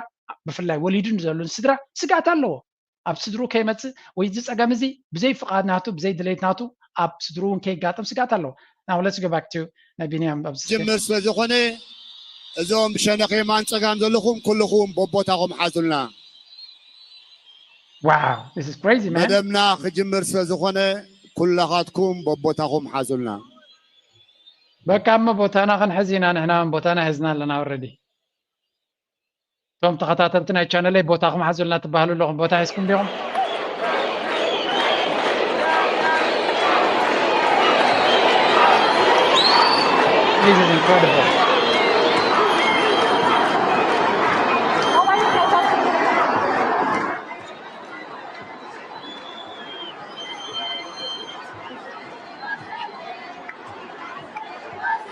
ብፍላይ ወሊዱ ንዘሉ ስድራ ስግኣት ኣለዎ። ኣብ ስድርኡ ከይመፅእ ወይ እዚ ፀገም እዚ ብዘይ ፍቓድ ናቱ ብዘይ ድሌት ናቱ ኣብ ስድርኡ እውን ከይጋጠም ስግኣት ኣለዎ። Now let's go back to ናይ ቢንያም ኣብዚ ክጅምር ስለ ዝኾነ እዞም ሸነኽ የማን ፀጋም ዘለኹም ኩልኹም በቦታኹም ሓዙልና። Wow, this is crazy man። መደብና ክጅምር ስለ ዝኾነ ኩላኻትኩም በቦታኹም ሓዙልና። በቃ እሞ ቦታና ክንሕዝ ኢና ንሕና እውን ቦታና ሒዝና ኣለና already። እቶም ተኸታተልቲ ናይ ቻነለይ ቦታኹም ሓዙልና ትበሃሉ ኣለኹም። ቦታ ሒዝኩም ዲኹም? This is incredible.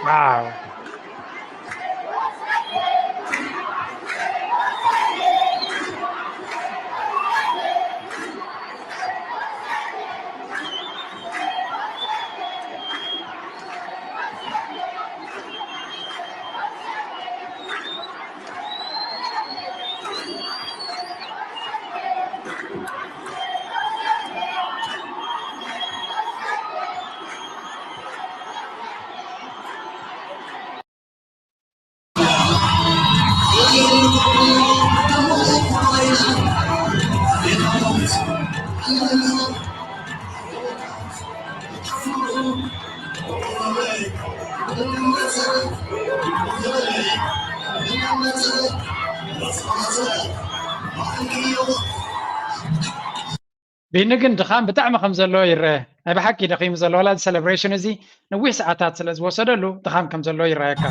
Wow. ቢኒ ግን ድኻም ብጣዕሚ ከም ዘለዎ ይረአ። ናይ ብሓቂ ደኺሙ ዘሎ፣ ዋላ እዚ ሴሌብሬሽን እዚ ነዊሕ ሰዓታት ስለ ዝወሰደሉ ድኻም ከም ዘለዎ ይረኣየካ።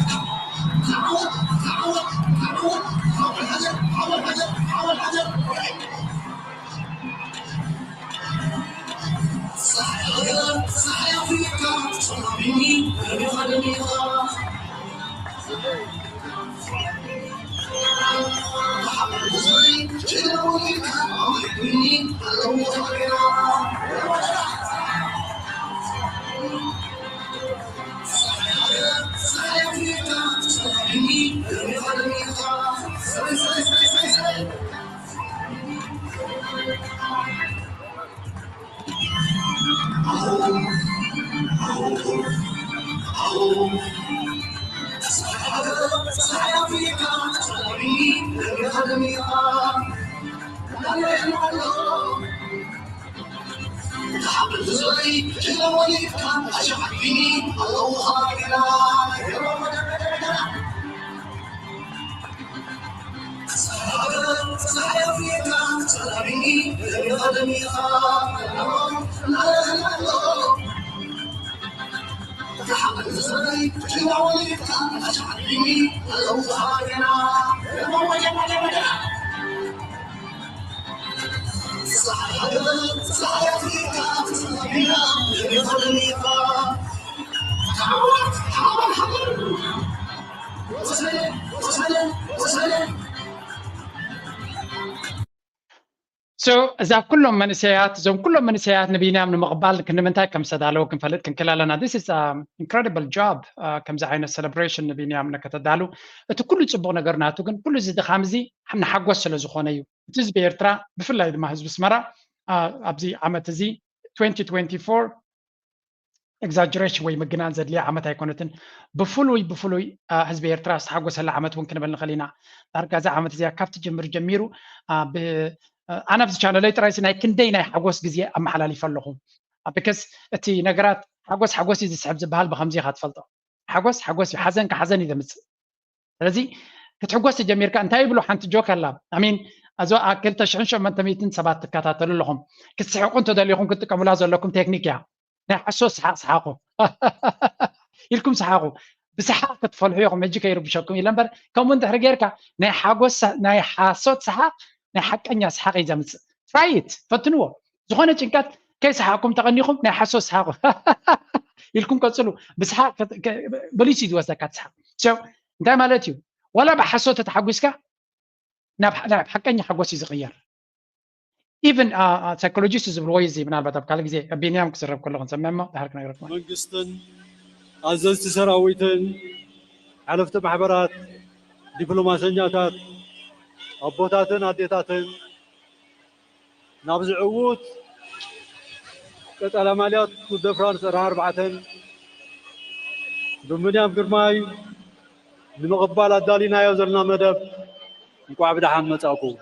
So እዛ ኩሎም መንእሰያት፣ እዞም ኩሎም መንእሰያት ንቢንያም ንምቕባል ክንምንታይ ከም ዝተዳለወ ክንፈልጥ ክንክእል ኣለና። This is incredible job። ከምዚ ዓይነት ሴሌብሬሽን ንቢንያም ከተዳሉ፣ እቲ ኩሉ ጽቡቕ ነገር ናቱ ግን ኩሉ እዚ ድኻም እዚ ንሓጎስ ስለ ዝኾነ እዩ። እቲ ህዝቢ ኤርትራ ብፍላይ ድማ ህዝቢ ኣስመራ ኣብዚ ዓመት እዚ twenty twenty-four ኤግዛጀሬሽን ወይ ምግናን ዘድልያ ዓመት ኣይኮነትን። ብፍሉይ ብፍሉይ ህዝቢ ኤርትራ ዝተሓጎሰላ ዓመት እውን ክንብል ንኽእል ኢና። ዳርጋ እዛ ዓመት እዚኣ ካብ ትጅምር ጀሚሩ ኣነ ኣብዚ ቻነለይ ጥራይ ናይ ክንደይ ናይ ሓጎስ ግዜ ኣመሓላሊፈ ኣለኹ። ብከስ እቲ ነገራት ሓጎስ ሓጎስ እዩ ዝስሕብ ዝበሃል ብከምዚ ኢኻ ትፈልጦ። ሓጎስ ሓጎስ እዩ፣ ሓዘን ከሓዘን እዩ ዘምፅእ። ስለዚ ክትሕጎስ ተጀሚርካ እንታይ ይብሉ ሓንቲ ጆክ ኣላ። ኣሚን ኣዞ ክልተ ሽሕን ሸሞንተ ሚእትን ሰባት ትከታተሉ ኣለኹም። ክትስሕቁ እንተደሊኹም ክትጥቀሙላ ዘለኩም ቴክኒክ እያ። ናይ ሓሶት ሰሓቕ ሰሓቑ ኢልኩም ሰሓቑ። ብሰሓቕ ክትፈልሑ ኢኹም። ሕጂ ከይርብሸኩም ኢለ እምበር ከምኡ እንድሕር ጌርካ ናይ ሓጎስ ናይ ሓሶት ሰሓቕ ናይ ሓቀኛ ሰሓቕ እዩ ዘምፅእ። ትራይት ፈትንዎ። ዝኾነ ጭንቀት ከይሰሓቕኩም ተቐኒኹም ናይ ሓሶት ሰሓቑ ኢልኩም ቀፅሉ። ብሰሓቕ መሊሱ እዩ ዝወስደካ እቲ ሰሓቕ። እንታይ ማለት እዩ? ዋላ ብሓሶት ተተሓጒስካ ናብ ሓቀኛ ሓጎስ እዩ ዝቕየር። ኢቨን ሳይኮሎጂስት ዝብልዎ እዩ እዚ። ምናልባት ኣብ ካልእ ግዜ ቢንያም ክዝረብ ከሎ ክንሰምዕ እሞ ድሓር ክነግረኩም። መንግስትን ኣዘዝቲ ሰራዊትን ሓለፍቲ ማሕበራት ዲፕሎማሰኛታት ኣቦታትን ኣዴታትን ናብዚ ዕዉት ቀጠላ ማልያ ቱር ደ ፍራንስ ዕስራን ኣርባዕተን ብብንያም ግርማይ ንምቕባል ኣዳሊናዮ ዘለና መደብ እንቋዕ ብደሓን መጻእኩም።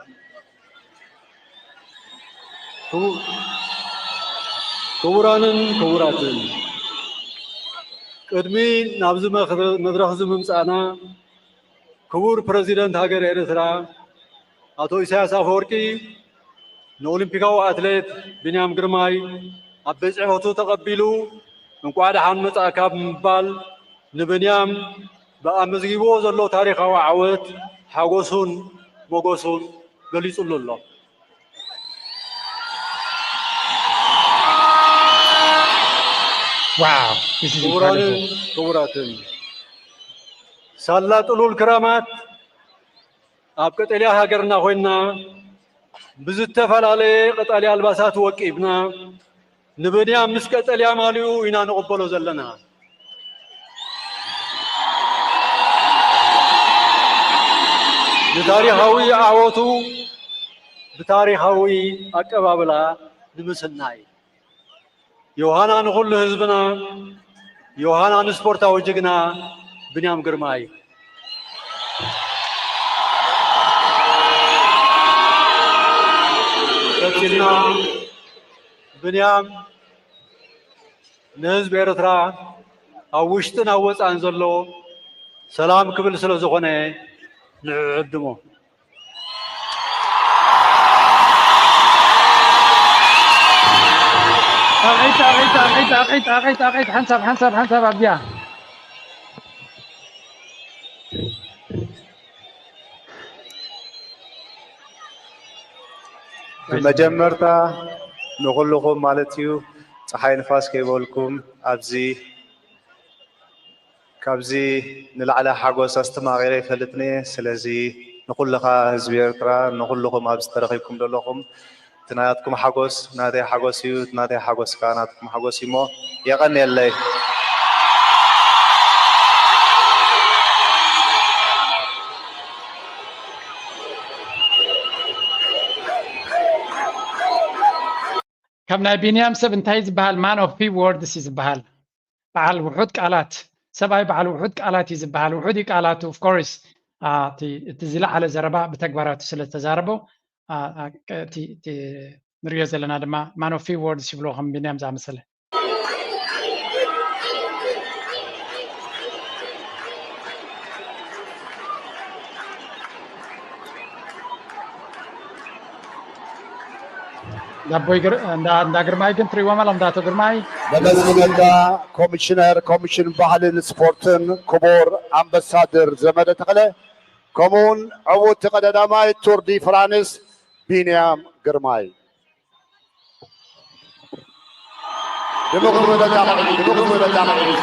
ክቡራንን ክቡራትን፣ ቅድሚ ናብዚ መድረኽ እዚ ምምጻእና ክቡር ፕረዚደንት ሃገር ኤርትራ ኣቶ ኢሳያስ ኣፈወርቂ ንኦሊምፒካዊ ኣትሌት ቢንያም ግርማይ ኣብ ቤት ጽሕፈቱ ተቐቢሉ እንቋዕ ደሓን መጻእካ ብምባል ንብንያም ብኣመዝጊብዎ ዘሎ ታሪኻዊ ዓወት ሓጎሱን ሞጎሱን ገሊጹሉ ኣሎ። ክቡራንን ክቡራትን፣ ሳላ ጥሉል ክራማት ኣብ ቀጠልያ ሃገርና ኮይንና ብዝተፈላለየ ቀጠልያ ኣልባሳት ወቂብና ንብንያም ምስ ቀጠልያ ማልኡ ኢና ንቕበሎ ዘለና። ንታሪኻዊ ዓወቱ ብታሪኻዊ ኣቀባብላ ንምስናይ። ዮሃና ንኹሉ ህዝብና፣ ዮሃና ንስፖርታዊ ጅግና ብንያም ግርማይ። ቀጺልና ብንያም ንህዝቢ ኤርትራ ኣብ ውሽጥን ኣብ ወጻእን ዘሎ ሰላም ክብል ስለ ዝኾነ ንዕዕድሞ። ኣቕዒት፣ ኣቕዒት፣ ኣቕዒት፣ ኣቕዒት፣ ኣቕዒት፣ ኣቕዒት፣ ሓንሳብ፣ ሓንሳብ፣ ሓንሳብ ኣብዚኣ። ብመጀመርታ ንኹልኹም ማለት እዩ፣ ፀሓይ ንፋስ ከይበልኩም ኣብዚ ካብዚ ንላዕሊ ሓጎስ ኣስተማቒረ ይፈልጥን እየ። ስለዚ ንኹልኻ ህዝቢ ኤርትራ፣ ንኹልኹም ኣብዚ ተረኺብኩም ዘለኹም፣ እቲ ናትኩም ሓጎስ ናተይ ሓጎስ እዩ፣ እቲ ናተይ ሓጎስ ከኣ ናትኩም ሓጎስ እዩ እሞ የቐንየለይ። ካብ ናይ ቢንያም ሰብ እንታይ ዝበሃል? Man of few words እዩ ዝበሃል። በዓል ውሑድ ቃላት፣ ሰብኣይ በዓል ውሑድ ቃላት እዩ ዝበሃል። ውሑድ እዩ ቃላቱ፣ of course፣ አ፣ እቲ፣ እቲ ዝለዓለ ዘረባ ብተግባራቱ ስለ ዝተዛረቦ፣ አ፣ አ፣ ቀ-፣ እቲ፣ እቲ ንሪኦ ዘለና ድማ man of few words ይብልዎ ከም ቢንያም ዝኣመሰለ። እንዳቦይ ግር-፣ እንዳ፣ እንዳ ግርማይ ግን ትሪእዎም ኣለኹም፣ እንዳ ኣቶ ግርማይ። በመዝነጋ ኮሚሽነር ኮሚሽን ባህልን ስፖርትን ክቡር ኣምባሳደር ዘመደ ተኽለ፣ ከምኡውን ዕዉት ቀዳማይ ቱር ዲ ፍራንስ ቢንያም ግርማይ። ድምቕ ዝበለ ጣቕዒት፣ ድምቕ ዝበለ ጣቕዒት።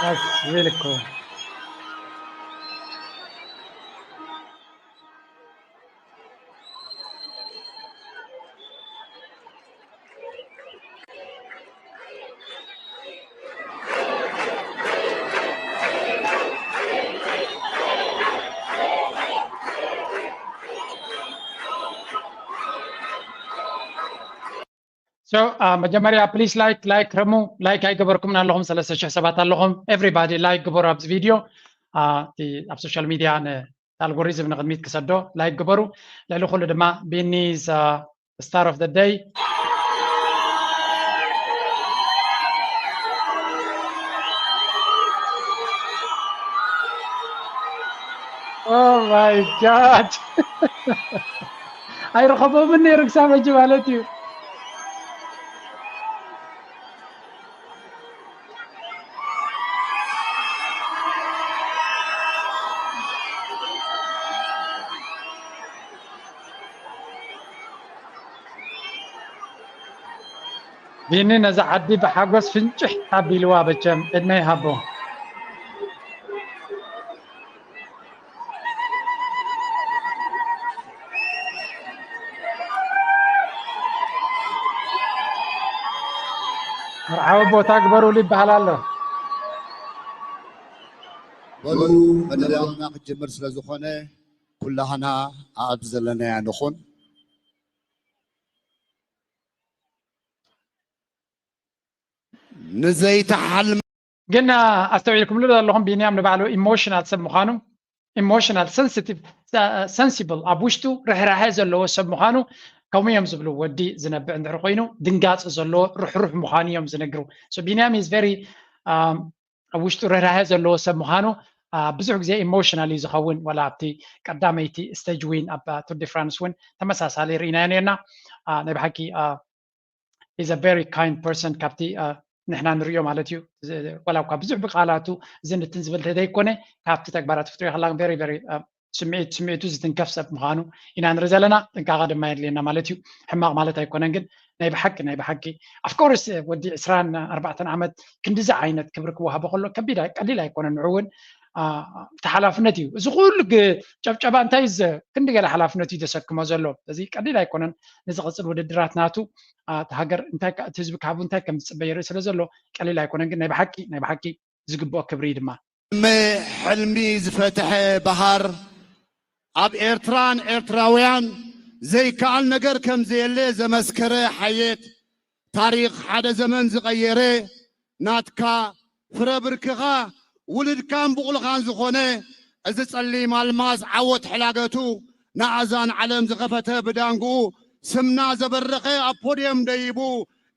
ደስ ዝብል እኮ። So, uh, መጀመርያ ፕሊስ ላይክ፣ ላይክ ረሙ፣ ላይክ ኣይገበርኩምን ኣለኹም፣ ሰለስተ ሽሕ ሰባት ኣለኹም። Everybody ላይክ ግበሩ ኣብዚ ቪድዮ። Uh፣ እቲ ኣብ ሶሻል ሚድያ ን ኣልጎሪዝም ንቕድሚት ክሰዶ ላይክ ግበሩ። ልዕሊ ኩሉ ድማ ቢኒ is, uh, star of the day። Oh my God። ኣይረኸቦምን ነይሩ ክሳብ ሕጂ ማለት እዩ። ቢኒ ነዛ ዓዲ ብሓጎስ ፍንጭሕ ኣቢልዋ፣ በቸም ዕድመ ይሃቦ። መርዓዊ ቦታ ግበሩሉ ይበሃል ኣሎ። በሉ፣ መደባትና ክጅምር ስለ ዝኾነ ኩላህና ኣብ ዘለናያ ንኹን። ንዘይተሓልመ ግን፣ አ፣ ኣስተውዒልኩምሉ ዘለኹም ቢንያም ንባዕሉ ኢሞሽናል ሰብ ምዃኑ፣ ኢሞሽናል፣ ሰንሲቲቭ፣ ሰ-፣ ሰንሲብል፣ ኣብ ውሽጡ ርሕራሐ ዘለዎ ሰብ ምዃኑ፣ ከምኡ እዮም ዝብሉ። ወዲ ዝነብዕ እንድሕር ኮይኑ ድንጋጽ ዘለዎ ርሕሩሕ ምዃኑ እዮም ዝነግሩ። So ቢንያም is very፣ um፣ ኣብ ውሽጡ ርህራሄ ዘለዎ ሰብ ምዃኑ፣ አ፣ ብዙሕ ግዜ ኢሞሽናል እዩ ዝኸውን። ዋላ ኣብቲ ቀዳመይቲ ስቴጅ ዊን ኣብ፣ አ፣ ቱር ዲ ፍራንስ እውን ተመሳሳሊ ርኢናዮ ነርና። አ፣ ናይ ብሓቂ፣ አ፣ is a very kind person። ካብቲ፣ አ፣ ንሕና ንሪኦ ማለት እዩ። ዝ-፣ ዋላ እኳ ብዙሕ ብቃላቱ ዝንትን ዝብል ተዘይኮነ፣ ካብቲ ተግባራት ክትሪኦ ከላ very very፣ አ፣ ስምዒት፣ ስምዒቱ ዝትንከፍ ሰብ ምዃኑ ኢና ንርኢ ዘለና። ጥንቃቐ ድማ የድልየና ማለት እዩ። ሕማቕ ማለት ኣይኮነን፣ ግን ናይ ብሓቂ፣ ናይ ብሓቂ፣ of course፣ ወዲ ዕስራን ኣርባዕተን ዓመት ክንዲዚ ዓይነት ክብሪ ክወሃቦ ከሎ ከቢድ ኣይ-፣ ቀሊል ኣይኮነን። ንዑ እውን፣ አ፣ እቲ ሓላፍነት እዩ። እዚ ኩሉ ግ-፣ ጨብጨባ እንታይ ዘ-፣ ክንዲ ገለ ሓላፍነት እዩ ተሰክሞ ዘሎ። እዚ ቀሊል ኣይኮነን። ንዝቕጽል ውድድራት ናቱ፣ አ፣ እቲ ሃገር እንታይ ከ-፣ እቲ ህዝቢ ካብኡ እንታይ ከም ዝጽበ ይርኢ ስለ ዘሎ ቀሊል ኣይኮነን። ግን ናይ ብሓቂ፣ ናይ ብሓቂ ዝግብኦ ክብሪ እዩ ድማ። ሕልሚ ዝፈትሐ በሃር፣ ኣብ ኤርትራን ኤርትራውያን ዘይከኣል ነገር ከም ዘየለ ዘመስከረ ሓየት፣ ታሪኽ ሓደ ዘመን ዝቐየረ፣ ናትካ ፍረ ብርክኻ ውሉድካን ብቑልኻን ዝኾነ፣ እዚ ጸሊም ኣልማዝ ዓወት ሕላገቱ፣ ንኣዛን ዓለም ዝኸፈተ ብዳንግኡ፣ ስምና ዘበረኸ ኣብ ፖድየም ደይቡ፣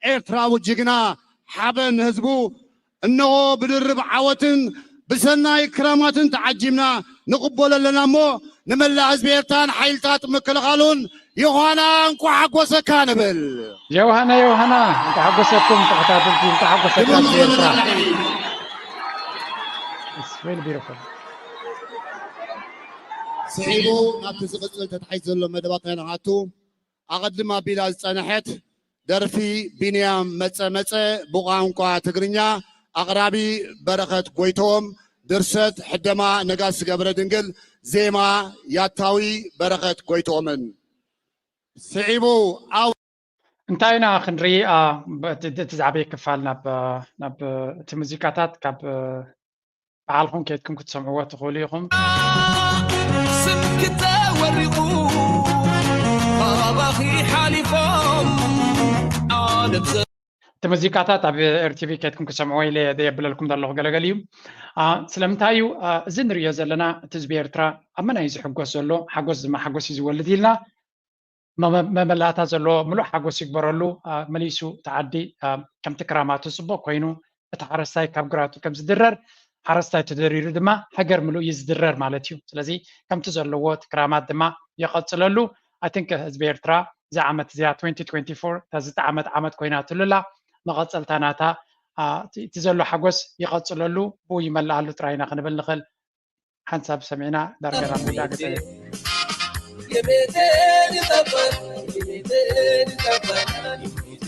ኤርትራዊ ጅግና ሓበን ህዝቡ፣ እነሆ ብድርብ ዓወትን ብሰናይ ክራማትን ተዓጂብና ንቕበሎ ኣለና እሞ፣ ንመላእ ህዝቢ ኤርትራን ሓይልታት ምክልኻሉን ዮሃና፣ እንኳዕ ሓጎሰካ ንብል። ዮሃና፣ ዮሃና፣ እንኳዕ ሓጎሰኩም ተኸታተልቲ፣ እንኳዕ ሓጎሰካ ህዝቢ ኤርትራ። It's really beautiful. ስዒቡ ናብቲ ዝቕጽል ተታሒዝ ዘሎ መደባትና ንኣቱ። ኣቐድም ኣቢላ ዝጸንሐት ደርፊ ቢንያም መጸ መጸ ብቋንቋ ትግርኛ፣ ኣቕራቢ በረኸት ጎይትኦም፣ ድርሰት ሕደማ ነጋሲ ገብረ ድንግል፣ ዜማ ያታዊ በረኸት ጎይትኦምን። ስዒቡ ኣብ እንታይ ኢና ክንርኢ? አ፣ በ-፣ እቲ፣ እቲ ዝዓበየ ክፋል ናብ፣ አ፣ ናብ፣ አ፣ እቲ ሙዚቃታት ካብ፣ አ፣ ባዕልኹም ከይድኩም ክትሰምዕዎ ትኽእሉ ኢኹም። ስምኪ ተወሪቑ ካባኺ ሓሊፎም ዓለም ዘ- እቲ ሙዚቃታት ኣብ ኤርቲቪ ከይድኩም ክትሰምዕዎ ኢለ የብለልኩም ዘለኹ ገለገል እዩ። አ፣ ስለምንታይ እዩ፣ አ፣ እዚ ንሪኦ ዘለና እቲ ህዝቢ ኤርትራ ኣብ መን እዩ ዝሕጎስ ዘሎ? ሓጎስ ድማ ሓጎስ እዩ ዝወልድ ኢልና መ-፣ መመላእታ ዘለዎ ምሉእ ሓጎስ ይግበረሉ። አ፣ መሊሱ እቲ ዓዲ፣ አ፣ ከምቲ ክራማቱ ጽቡቕ ኮይኑ እቲ ሓረስታይ ካብ ግራቱ ከም ዝድረር ሓረስታይ ተደሪሩ ድማ ሃገር ምሉእ እዩ ዝድረር ማለት እዩ። ስለዚ ከምቲ ዘለዎ እቲ ክራማት ድማ ይቐጽለሉ። I think ህዝቢ ኤርትራ እዛ ዓመት እዚኣ twenty twenty-four እታ ዝጠዓመት ዓመት ኮይና ትሉላ መቐጸልታ ናታ፣ አ፣ እቲ፣ እቲ ዘሎ ሓጎስ ይቐጽለሉ፣ ብኡ ይመልኣሉ ጥራይ ኢና ክንብል ንኽእል። ሓንሳብ ሰሚዕና ዳርጋ ናብ ምዳግተ የቤቴ ይጠፋል፣ የቤቴ ይጠፋል፣ የቤቴ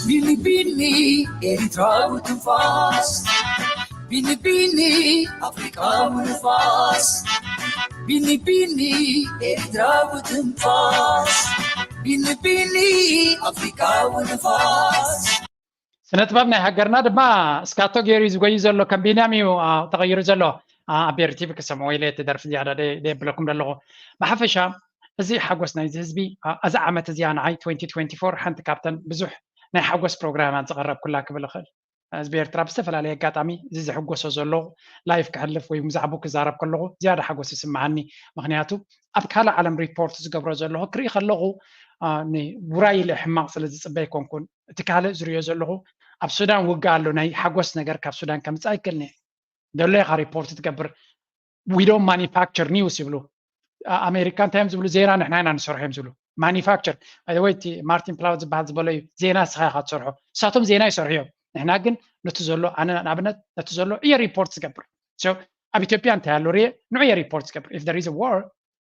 ቢኒ ቢኒ ኤሪትራዊ ትንፋስ፣ ቢኒ ቢኒ ኣፍሪቃዊ ንፋስ፣ ቢኒ ቢኒ ኤሪትራዊ ትንፋስ፣ ቢኒ ቢኒ ኣፍሪቃዊ ንፋስ። ስነ ጥበብ ናይ ሃገርና ድማ እስካቶ ገይሩ እዩ ዝጎይ ዘሎ። ከም ቢንያም እዩ፣ አ፣ ተቐይሩ ዘሎ። አ፣ ኣብ ኤርቲቪ ክሰምዕዎ ኢለ እቲ ደርፊ ዝያዳ ደየ-፣ ደየብለኩም ዘለኹ። ብሓፈሻ እዚ ሓጎስ ናይዚ ህዝቢ፣ አ፣ እዛ ዓመት እዚኣ ንዓይ twenty twenty-four ሓንቲ ካብተን ብዙሕ ናይ ሓጎስ ፕሮግራማት ዝቐረብኩላ ክብል እኽእል። ህዝቢ ኤርትራ ብዝተፈላለየ ኣጋጣሚ እዚ ዝሕጎሶ ዘለኹ ላይፍ ክሕልፍ ወይ ብዛዕባኡ ክዛረብ ከለኹ ዝያዳ ሓጎስ ይስምዓኒ። ምኽንያቱ ኣብ ካልእ ዓለም ሪፖርት ዝገብሮ ዘለኹ ክርኢ ከለኹ፣ አ፣ ንውራይ ኢለ ሕማቕ ስለ ዝጽበ ኣይኮንኩን። እቲ ካልእ ዝርእዮ ዘለኹ ኣብ ሱዳን ውግእ ኣሎ፣ ናይ ሓጎስ ነገር ካብ ሱዳን ከምጽእ ኣይክእልን እየ። ደሎ ኢኻ ሪፖርት ትገብር። We don't manufacture news ይብሉ። አ-፣ ኣሜሪካ እንታይ እዮም ዝብሉ? ዜና ንሕና ኢና ንሰርሖ እዮም ዝብሉ። ማኒፋክቸር፣ ባይ ዘ ወይ፣ እቲ ማርቲን ፕላውት ዝበሃል ዝበሎ እዩ፣ ዜና ንስኻ ኢኻ ትሰርሖ። ንሳቶም ዜና ይሰርሑ እዮም። ንሕና ግን ነቲ ዘሎ፣ ኣነ ንኣብነት ነቲ ዘሎ እየ ሪፖርት ዝገብር። So ኣብ ኢትዮጵያ እንታይ ኣሎ ርየ፣ ንዑ እየ ሪፖርት ዝገብር። If there is a war፣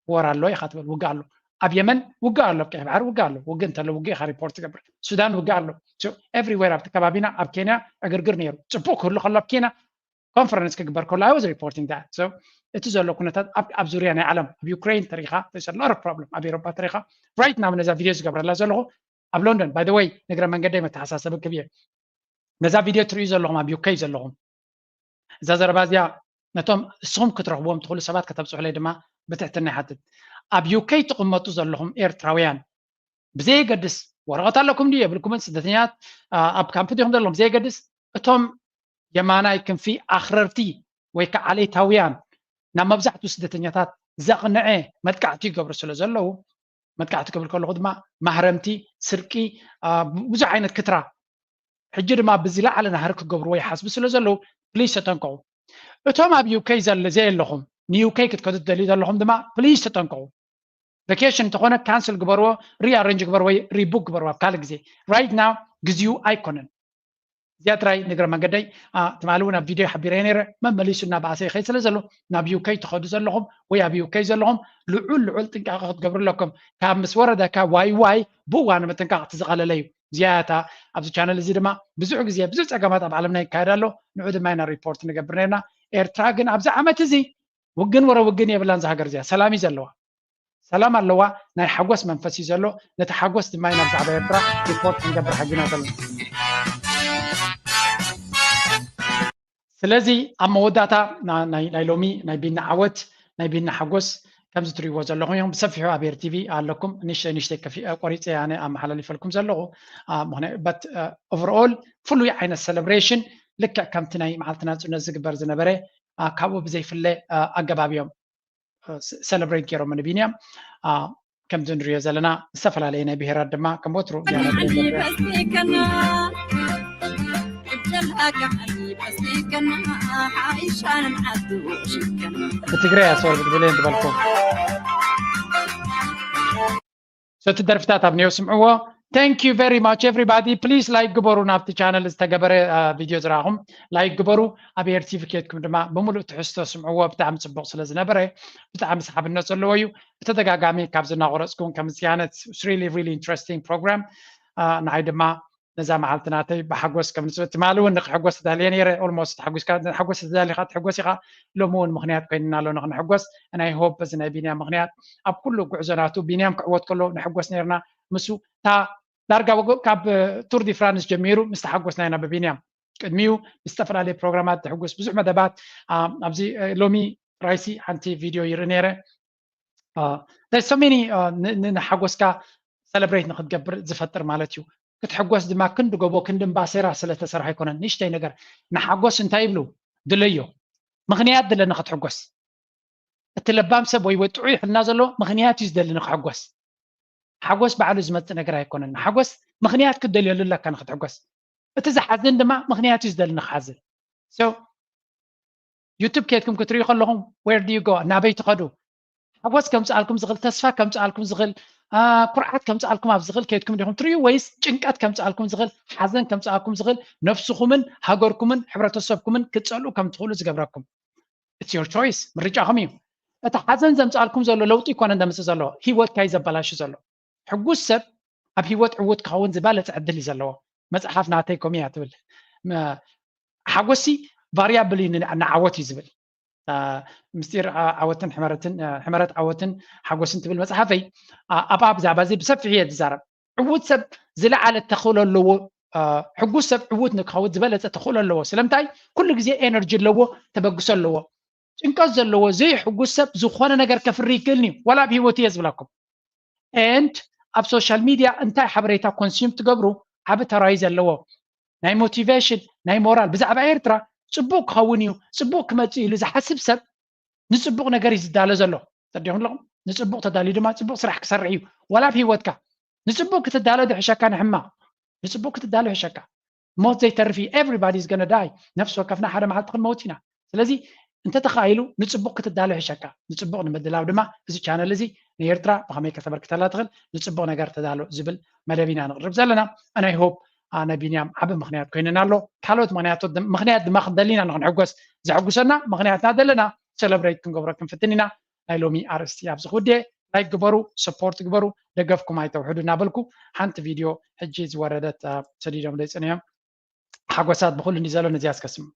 ወር ኣሎ ኢኻ ትብል፣ ውግእ ኣሎ። ኣብ የመን ውግእ ኣሎ፣ ኣብ ቀይሕ ባሕሪ ውግእ ኣሎ። ውግእ እንተሎ ውግእ ኢኻ ሪፖርት ትገብር። ሱዳን ውግእ ኣሎ። So everywhere ኣብቲ ከባቢና፣ ኣብ ኬንያ ዕግርግር ነይሩ። ጽቡቕ ክህሉ ከሎ ኣብ ኬንያ ኮንፈረንስ ክግበር ከሎ I was reporting that። So እቲ ዘሎ ኩነታት ኣብ፣ ኣብ ዙርያ ናይ ዓለም፣ ኣብ ዩክሬን ተሪኻ፣ there's a lot of problem፣ ኣብ ኤሮፓ ተሪኻ። Right now ነዛ ቪድዮ ዝገብረላ ዘለኹ ኣብ ሎንዶን። By the way፣ ንግረ መንገደይ መተሓሳሰቢ ክብ እየ። ነዛ ቪድዮ ትርእዩ ዘለኹም ኣብ ዩኬ ዘለኹም፣ እዛ ዘረባ እዚኣ ነቶም እስኹም ክትረኽብዎም ትኽእሉ ሰባት ከተብጽሑለይ ድማ ብትሕትና ይሓትት። ኣብ ዩኬ ትቕመጡ ዘለኹም ኤርትራውያን ብዘየገድስ ወረቐት ኣለኩም ድዩ የብልኩምን፣ ስደተኛታት፣ አ፣ ኣብ ካምፕ ዲኹም ዘለኹም ብዘየገድስ፣ እቶም የማናይ ክንፊ ኣኽረርቲ ወይ ከዓ ዓሌታውያን ናብ መብዛሕትኡ ስደተኛታት ዘቕንዐ መጥቃዕቲ ይገብሩ ስለ ዘለዉ፣ መጥቃዕቲ ክብል ከለኹ ድማ ማህረምቲ፣ ስርቂ፣ አ፣ ብዙሕ ዓይነት ክትራ፣ ሕጂ ድማ ብዝለዓለ ናህሪ ክገብርዎ ይሓስቡ ስለ ዘለዉ ፕሊስ ተጠንቀቑ። እቶም ኣብ ዩኬ ዘለ-፣ ዘየለኹም ንዩኬ ክትከዱ ትደልዩ ዘለኹም ድማ ፕሊስ ተጠንቀቑ። ቫኬሽን እንተኾነ ካንስል ግበርዎ፣ ሪኣሬንጅ ግበርዎ ወይ ሪቡክ ግበርዎ ኣብ ካልእ ግዜ። ራይት ናው ግዜኡ ኣይኮነን። እዚኣ ጥራይ ንግረ መንገደይ፣ አ፣ ትማሊ እውን ኣብ ቪድዮ ሓቢረ ነይረ፣ መመሊሱ እናበኣሰ ይኸይድ ስለ ዘሎ ናብ ዩኬ ትኸዱ ዘለኹም ወይ ኣብ ዩኬ ዘለኹም ልዑል ልዑል ጥንቃቐ ክትገብሩ ኣለኩም። ካብ ምስ ወረደካ ዋይ ዋይ ብእዋኑ ምጥንቃቕ እቲ ዝቐለለ እዩ። እዚኣ እታ ኣብዚ ቻነል እዚ ድማ ብዙሕ ግዜ ብዙሕ ጸገማት ኣብ ዓለምና ይካየድ ኣሎ። ንዑ ድማ ኢና ሪፖርት ንገብር ነርና። ኤርትራ ግን ኣብዚ ዓመት እዚ ውግን ወረ ውግን የብላን። እዛ ሃገር እዚኣ ሰላም እዩ ዘለዋ፣ ሰላም ኣለዋ። ናይ ሓጎስ መንፈስ እዩ ዘሎ። ነቲ ሓጎስ ድማ ኢና ብዛዕባ ኤርትራ ሪፖርት ክንገብር ሓጊና ዘለና። ስለዚ ኣብ መወዳእታ ና-፣ ናይ፣ ናይ ሎሚ ናይ ቢና ዓወት፣ ናይ ቢና ሓጎስ ከምዚ ትሪእዎ ዘለኹም እዮም። ብሰፊሑ ኣብ ኤር ቲቪ ኣለኩም። ንሽተይ ንሽተይ ቆሪፀ ኣነ ኣመሓላልፈልኩም ዘለኹ። በት ኦቨርኦል ፍሉይ ዓይነት ሰለብሬሽን ልክዕ ከምቲ ናይ መዓልቲ ናፅነት ዝግበር ዝነበረ ካብኡ ብዘይፍለ ኣገባብ እዮም ሰለብሬት ገይሮም ንቢንያም። ከምዚ ንሪኦ ዘለና ዝተፈላለየ ናይ ብሄራት ድማ ከም ወትሩ ብትግርያ ሰወር ብትብለየን ዝበልኩም እቲ ደርፍታት ኣብ ኔው ስምዕዎ። Thank you very much everybody. Please like ግበሩ ናብቲ ቻነል ዝተገበረ ቪድዮ ዝረኣኹም ላይክ ግበሩ። ኣብ ኤር ቲቪ ኬድኩም ድማ ብምሉእ ትሕዝቶ ስምዕዎ። ብጣዕሚ ፅቡቕ ስለ ዝነበረ ብጣዕሚ ሰሓብነት ዘለዎ እዩ። ብተደጋጋሚ ካብ ዝናቆረፅኩም ከም ዝያነት really really interesting program ንዓይ ድማ ነዛ መዓልቲ ናተይ ብሓጎስ ከም ንፅበት ትማሊ እውን ንክሕጎስ ተዳልየ ነይረ። ኦልሞስት ሓጎስ ተዳሊኻ ትሕጎስ ኢኻ። ሎሚ እውን ምክንያት ኮይንና ኣሎ ንክንሕጎስ። ናይ ሆፕ በዚ ናይ ቢንያም ምክንያት ኣብ ኩሉ ጉዕዞ ናቱ ቢንያም ክዕወት ከሎ ንሕጎስ ነይርና። ምሱ እታ ዳርጋ ካብ ቱር ዲ ፍራንስ ጀሚሩ ምስ ተሓጎስና ኢና ብቢንያም ቅድሚኡ ብዝተፈላለየ ፕሮግራማት ትሕጉስ ብዙሕ መደባት ኣብዚ ሎሚ ራይሲ ሓንቲ ቪድዮ ይርኢ ነይረ። So many ንሓጎስካ ሰለብሬት ንክትገብር ዝፈጥር ማለት እዩ። ክትሕጎስ ድማ ክንዲ ጎቦ ክንዲ እምባሴራ ስለተሰርሐ ኣይኮነን። ንእሽተይ ነገር ንሓጎስ እንታይ ይብሉ ድለዮ ምክንያት ድለ ንክትሕጎስ እቲ ለባም ሰብ ወይ ወይ ጥዑይ ሕልና ዘሎ ምክንያት እዩ ዝደሊ ንክሕጎስ። ሓጎስ ባዕሉ ዝመፅእ ነገር ኣይኮነን። ሓጎስ ምክንያት ክትደልየሉ ኣለካ ንክትሕጎስ። እቲ ዝሓዝን ድማ ምክንያት እዩ ዝደሊ ንክሓዝን። ዩቱብ ኬድኩም ክትሪኡ ከለኹም where do you go ናበይ ትኸዱ? ሓጎስ ከምፅኣልኩም ዝኽእል፣ ተስፋ ከምፅኣልኩም ዝኽእል፣ ኩርዓት ከምፅኣልኩም ኣብ ዝኽእል ኬድኩም ዲኹም ትሪኡ ወይስ ጭንቀት ከምፅኣልኩም ዝኽእል፣ ሓዘን ከምፅኣልኩም ዝኽእል፣ ነፍስኹምን ሃገርኩምን ሕብረተሰብኩምን ክትፀልኡ ከም ትኽእሉ ዝገብረኩም? It's your choice፣ ምርጫኹም እዩ። እቲ ሓዘን ዘምፅኣልኩም ዘሎ ለውጢ ይኮነ ዘምፅእ ዘሎ፣ ህይወትካ እዩ ዘበላሹ ዘሎ። ሕጉስ ሰብ ኣብ ህይወት ዕዉት ክኸውን ዝበለፀ ዕድል እዩ ዘለዎ። መፅሓፍ ናተይ ከምኡ እያ ትብል። ሓጎሲ ቫሪያብል እዩ ንዓወት እዩ ዝብል። ምስጢር ዓወትን ሕመረትን ሕመረት ዓወትን ሓጎስን ትብል መፅሓፈይ ኣብኣ ብዛዕባ እዚ ብሰፊሑ እየ ዝዛረብ። ዕዉት ሰብ ዝለዓለ ተኽእሎ ኣለዎ። ሕጉስ ሰብ ዕዉት ንክኸውን ዝበለፀ ተኽእሎ ኣለዎ። ስለምንታይ? ኩሉ ግዜ ኤነርጂ ኣለዎ፣ ተበግሶ ኣለዎ። ጭንቀት ዘለዎ ዘይሕጉስ ሰብ ዝኾነ ነገር ከፍሪ ይክእልኒ እዩ። ዋላ ኣብ ህይወት እየ ዝብለኩም። And ኣብ ሶሻል ሚድያ እንታይ ሓበሬታ ኮንሱም ትገብሩ ዓቢ ተራዩ ዘለዎ ናይ ሞቲቬሽን ናይ ሞራል ብዛዕባ ኤርትራ ጽቡቕ ክኸውን እዩ፣ ጽቡቕ ክመጽእ ኢሉ ዝሓስብ ሰብ ንጽቡቕ ነገር እዩ ዝዳሎ ዘሎ። ተረዲኹም ኣለኹም? ንጽቡቕ ተዳልዩ ድማ ጽቡቕ ስራሕ ክሰርሕ እዩ። ዋላ ኣብ ህይወትካ ንጽቡቕ ክትዳሎ ድሕሸካ ንሕማቕ፣ ንጽቡቕ ክትዳሎ ይሕሸካ። ሞት ዘይተርፍ እዩ። Everybody is gonna die። ነፍሲ ወከፍና ሓደ መዓልቲ ክንመውት ኢና። ስለዚ እንተተኻኢሉ ንጽቡቕ ክትዳሎ ይሕሸካ። ንጽቡቕ ንምድላው ድማ እዚ ቻነል እዚ ንኤርትራ ብኸመይ ከተበርክተላ ትኽእል ንጽቡቕ ነገር ተዳሎ ዝብል መደብ ኢና ንቕርብ ዘለና። And I hope ናይ ቢንያም ዓቢ ምኽንያት ኮይንና ኣሎ። ካልኦት ምኽንያት ድማ ክንደሊ ኢና ንክንሕጎስ ዘሐጉሰና ምኽንያትና ዘለና ሰለብሬት ክንገብሮ ክንፍትን ኢና። ናይ ሎሚ ኣርእስቲ ኣብዚ ክውድየ። ላይክ ግበሩ፣ ሰፖርት ግበሩ፣ ደገፍኩም ኣይተውሕዱ እናበልኩ ሓንቲ ቪድዮ ሕጂ ዝወረደት ሰዲዶም ደይፅንዮም ሓጎሳት ብኩሉ እንዲ ዘሎ ነዚያ እስከስም